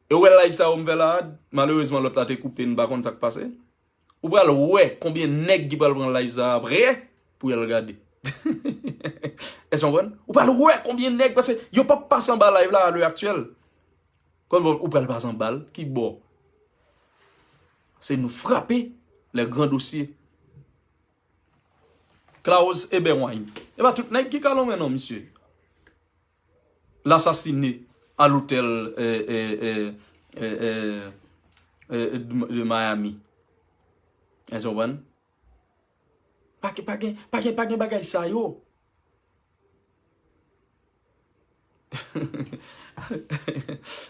E w wè live sa yo m fè la, malerezman lòt la te koupe, n pa konn sa k pase. Ou pral wè konbyen nèg ki pral pran live sa apre pou y al gade. Èske w konprann? Ou pral wè konbyen nèg, paske yo p ap pase anba live la a lè aktyèl. Konn ou pral pase anba l, ki bò? Se nou frape lè gran dosye. Klaus Ebenwine. E pa tout nèg ki ka lonmen non, misye. L asasine a lotèl, eh, eh, eh, eh, eh, eh, de, de Miami. Èske w konprann? Pa gen, pa gen, pa gen, pa gen bagay sa yo.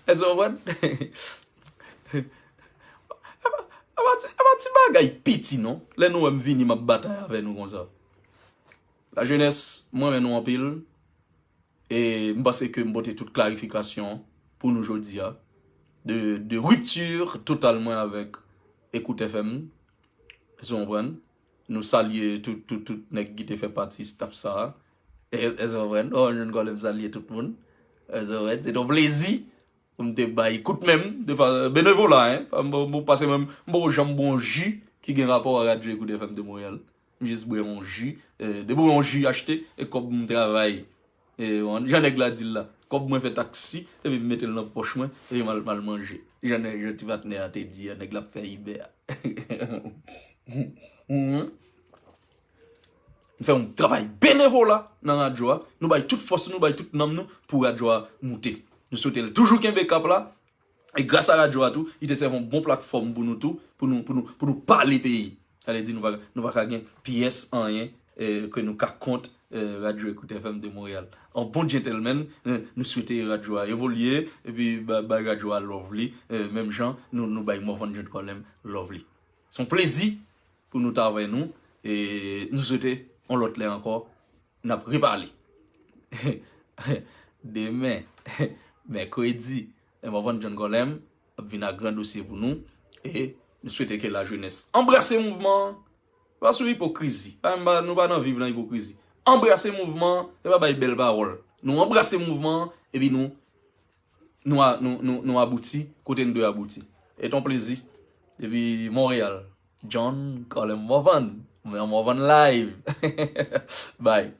Èske w konprann? Apa, apa ti, apa ti bagay piti non. Lè nou wè m vini, m ap batay avè nou konsa. Lajenès, mwen renmen nou anpil. E m panse ke m pote tout klarifikasyon pou nou jodi a. De, de ripti total mwen avèk Ekout F M. Èske w konprann? Nou salye tout, tout, tout nèg ki te fè pati staff sa a. E, èske w konprann? Oh, John Colem salye tout moun. Èske w konprann? Se yon plezi pou m te bay kout men m, de fa, benevola, hein. M, m, m pase menm, m poko janm bwè yon ji ki gen rapò a Radyo Ekout F M de Montréal. M jis bwè yon ji, eh, depi yon ji achte, e kòb m travay. E, jan nèg la di l la, kòb mwen fè taksi, epi m mete l nan pòch mwen, epi m al, m al manje. Jan nèg, jan ti patnè a te di a, nèg la ap fè Uber. Mhm. Nou fè yon travay benevola nan radyo a. Nou bay tout fòs nou, nou bay tout nanm nou pou radyo a moute. Nou swete l toujou kenbe kap la. E gras a radyo a tou, li te sèvi yon bon platfòm pou nou tou, pou nou, pou nou, pou nou pale peyi. Sa vle di nou pa, nou pa ka gen pyès anyen, eh, ke nou ka kont, eh, Radyo Ekout F M de Montréal. An bon gentleman, eh, nou swete radyo a evolye, epi ba, bay radyo a love li, eh, menm jan nou, nou bay Morvan John Colem love li. Se yon plezi pou nou ta avè nou, e nou swete yon lòt lè ankò, n ap repale. Demen, mèkredi, Morvan John Colem ap vin ak gran dosye pou nou, e nou swete ke lajenès anbrase mouvman an, pa sou ipokrizi, pa, pa, nou pa nan viv nan ipokrizi. Anbrase mouvman an, e pa bay bèl pawòl. Nou anbrase mouvman an, epi nou nou, a, nou, nou, nou abouti kote n dwe abouti. E ton plezi. Depi Montréal, John Colem Morvan. Mwen Morvan Live. Bye.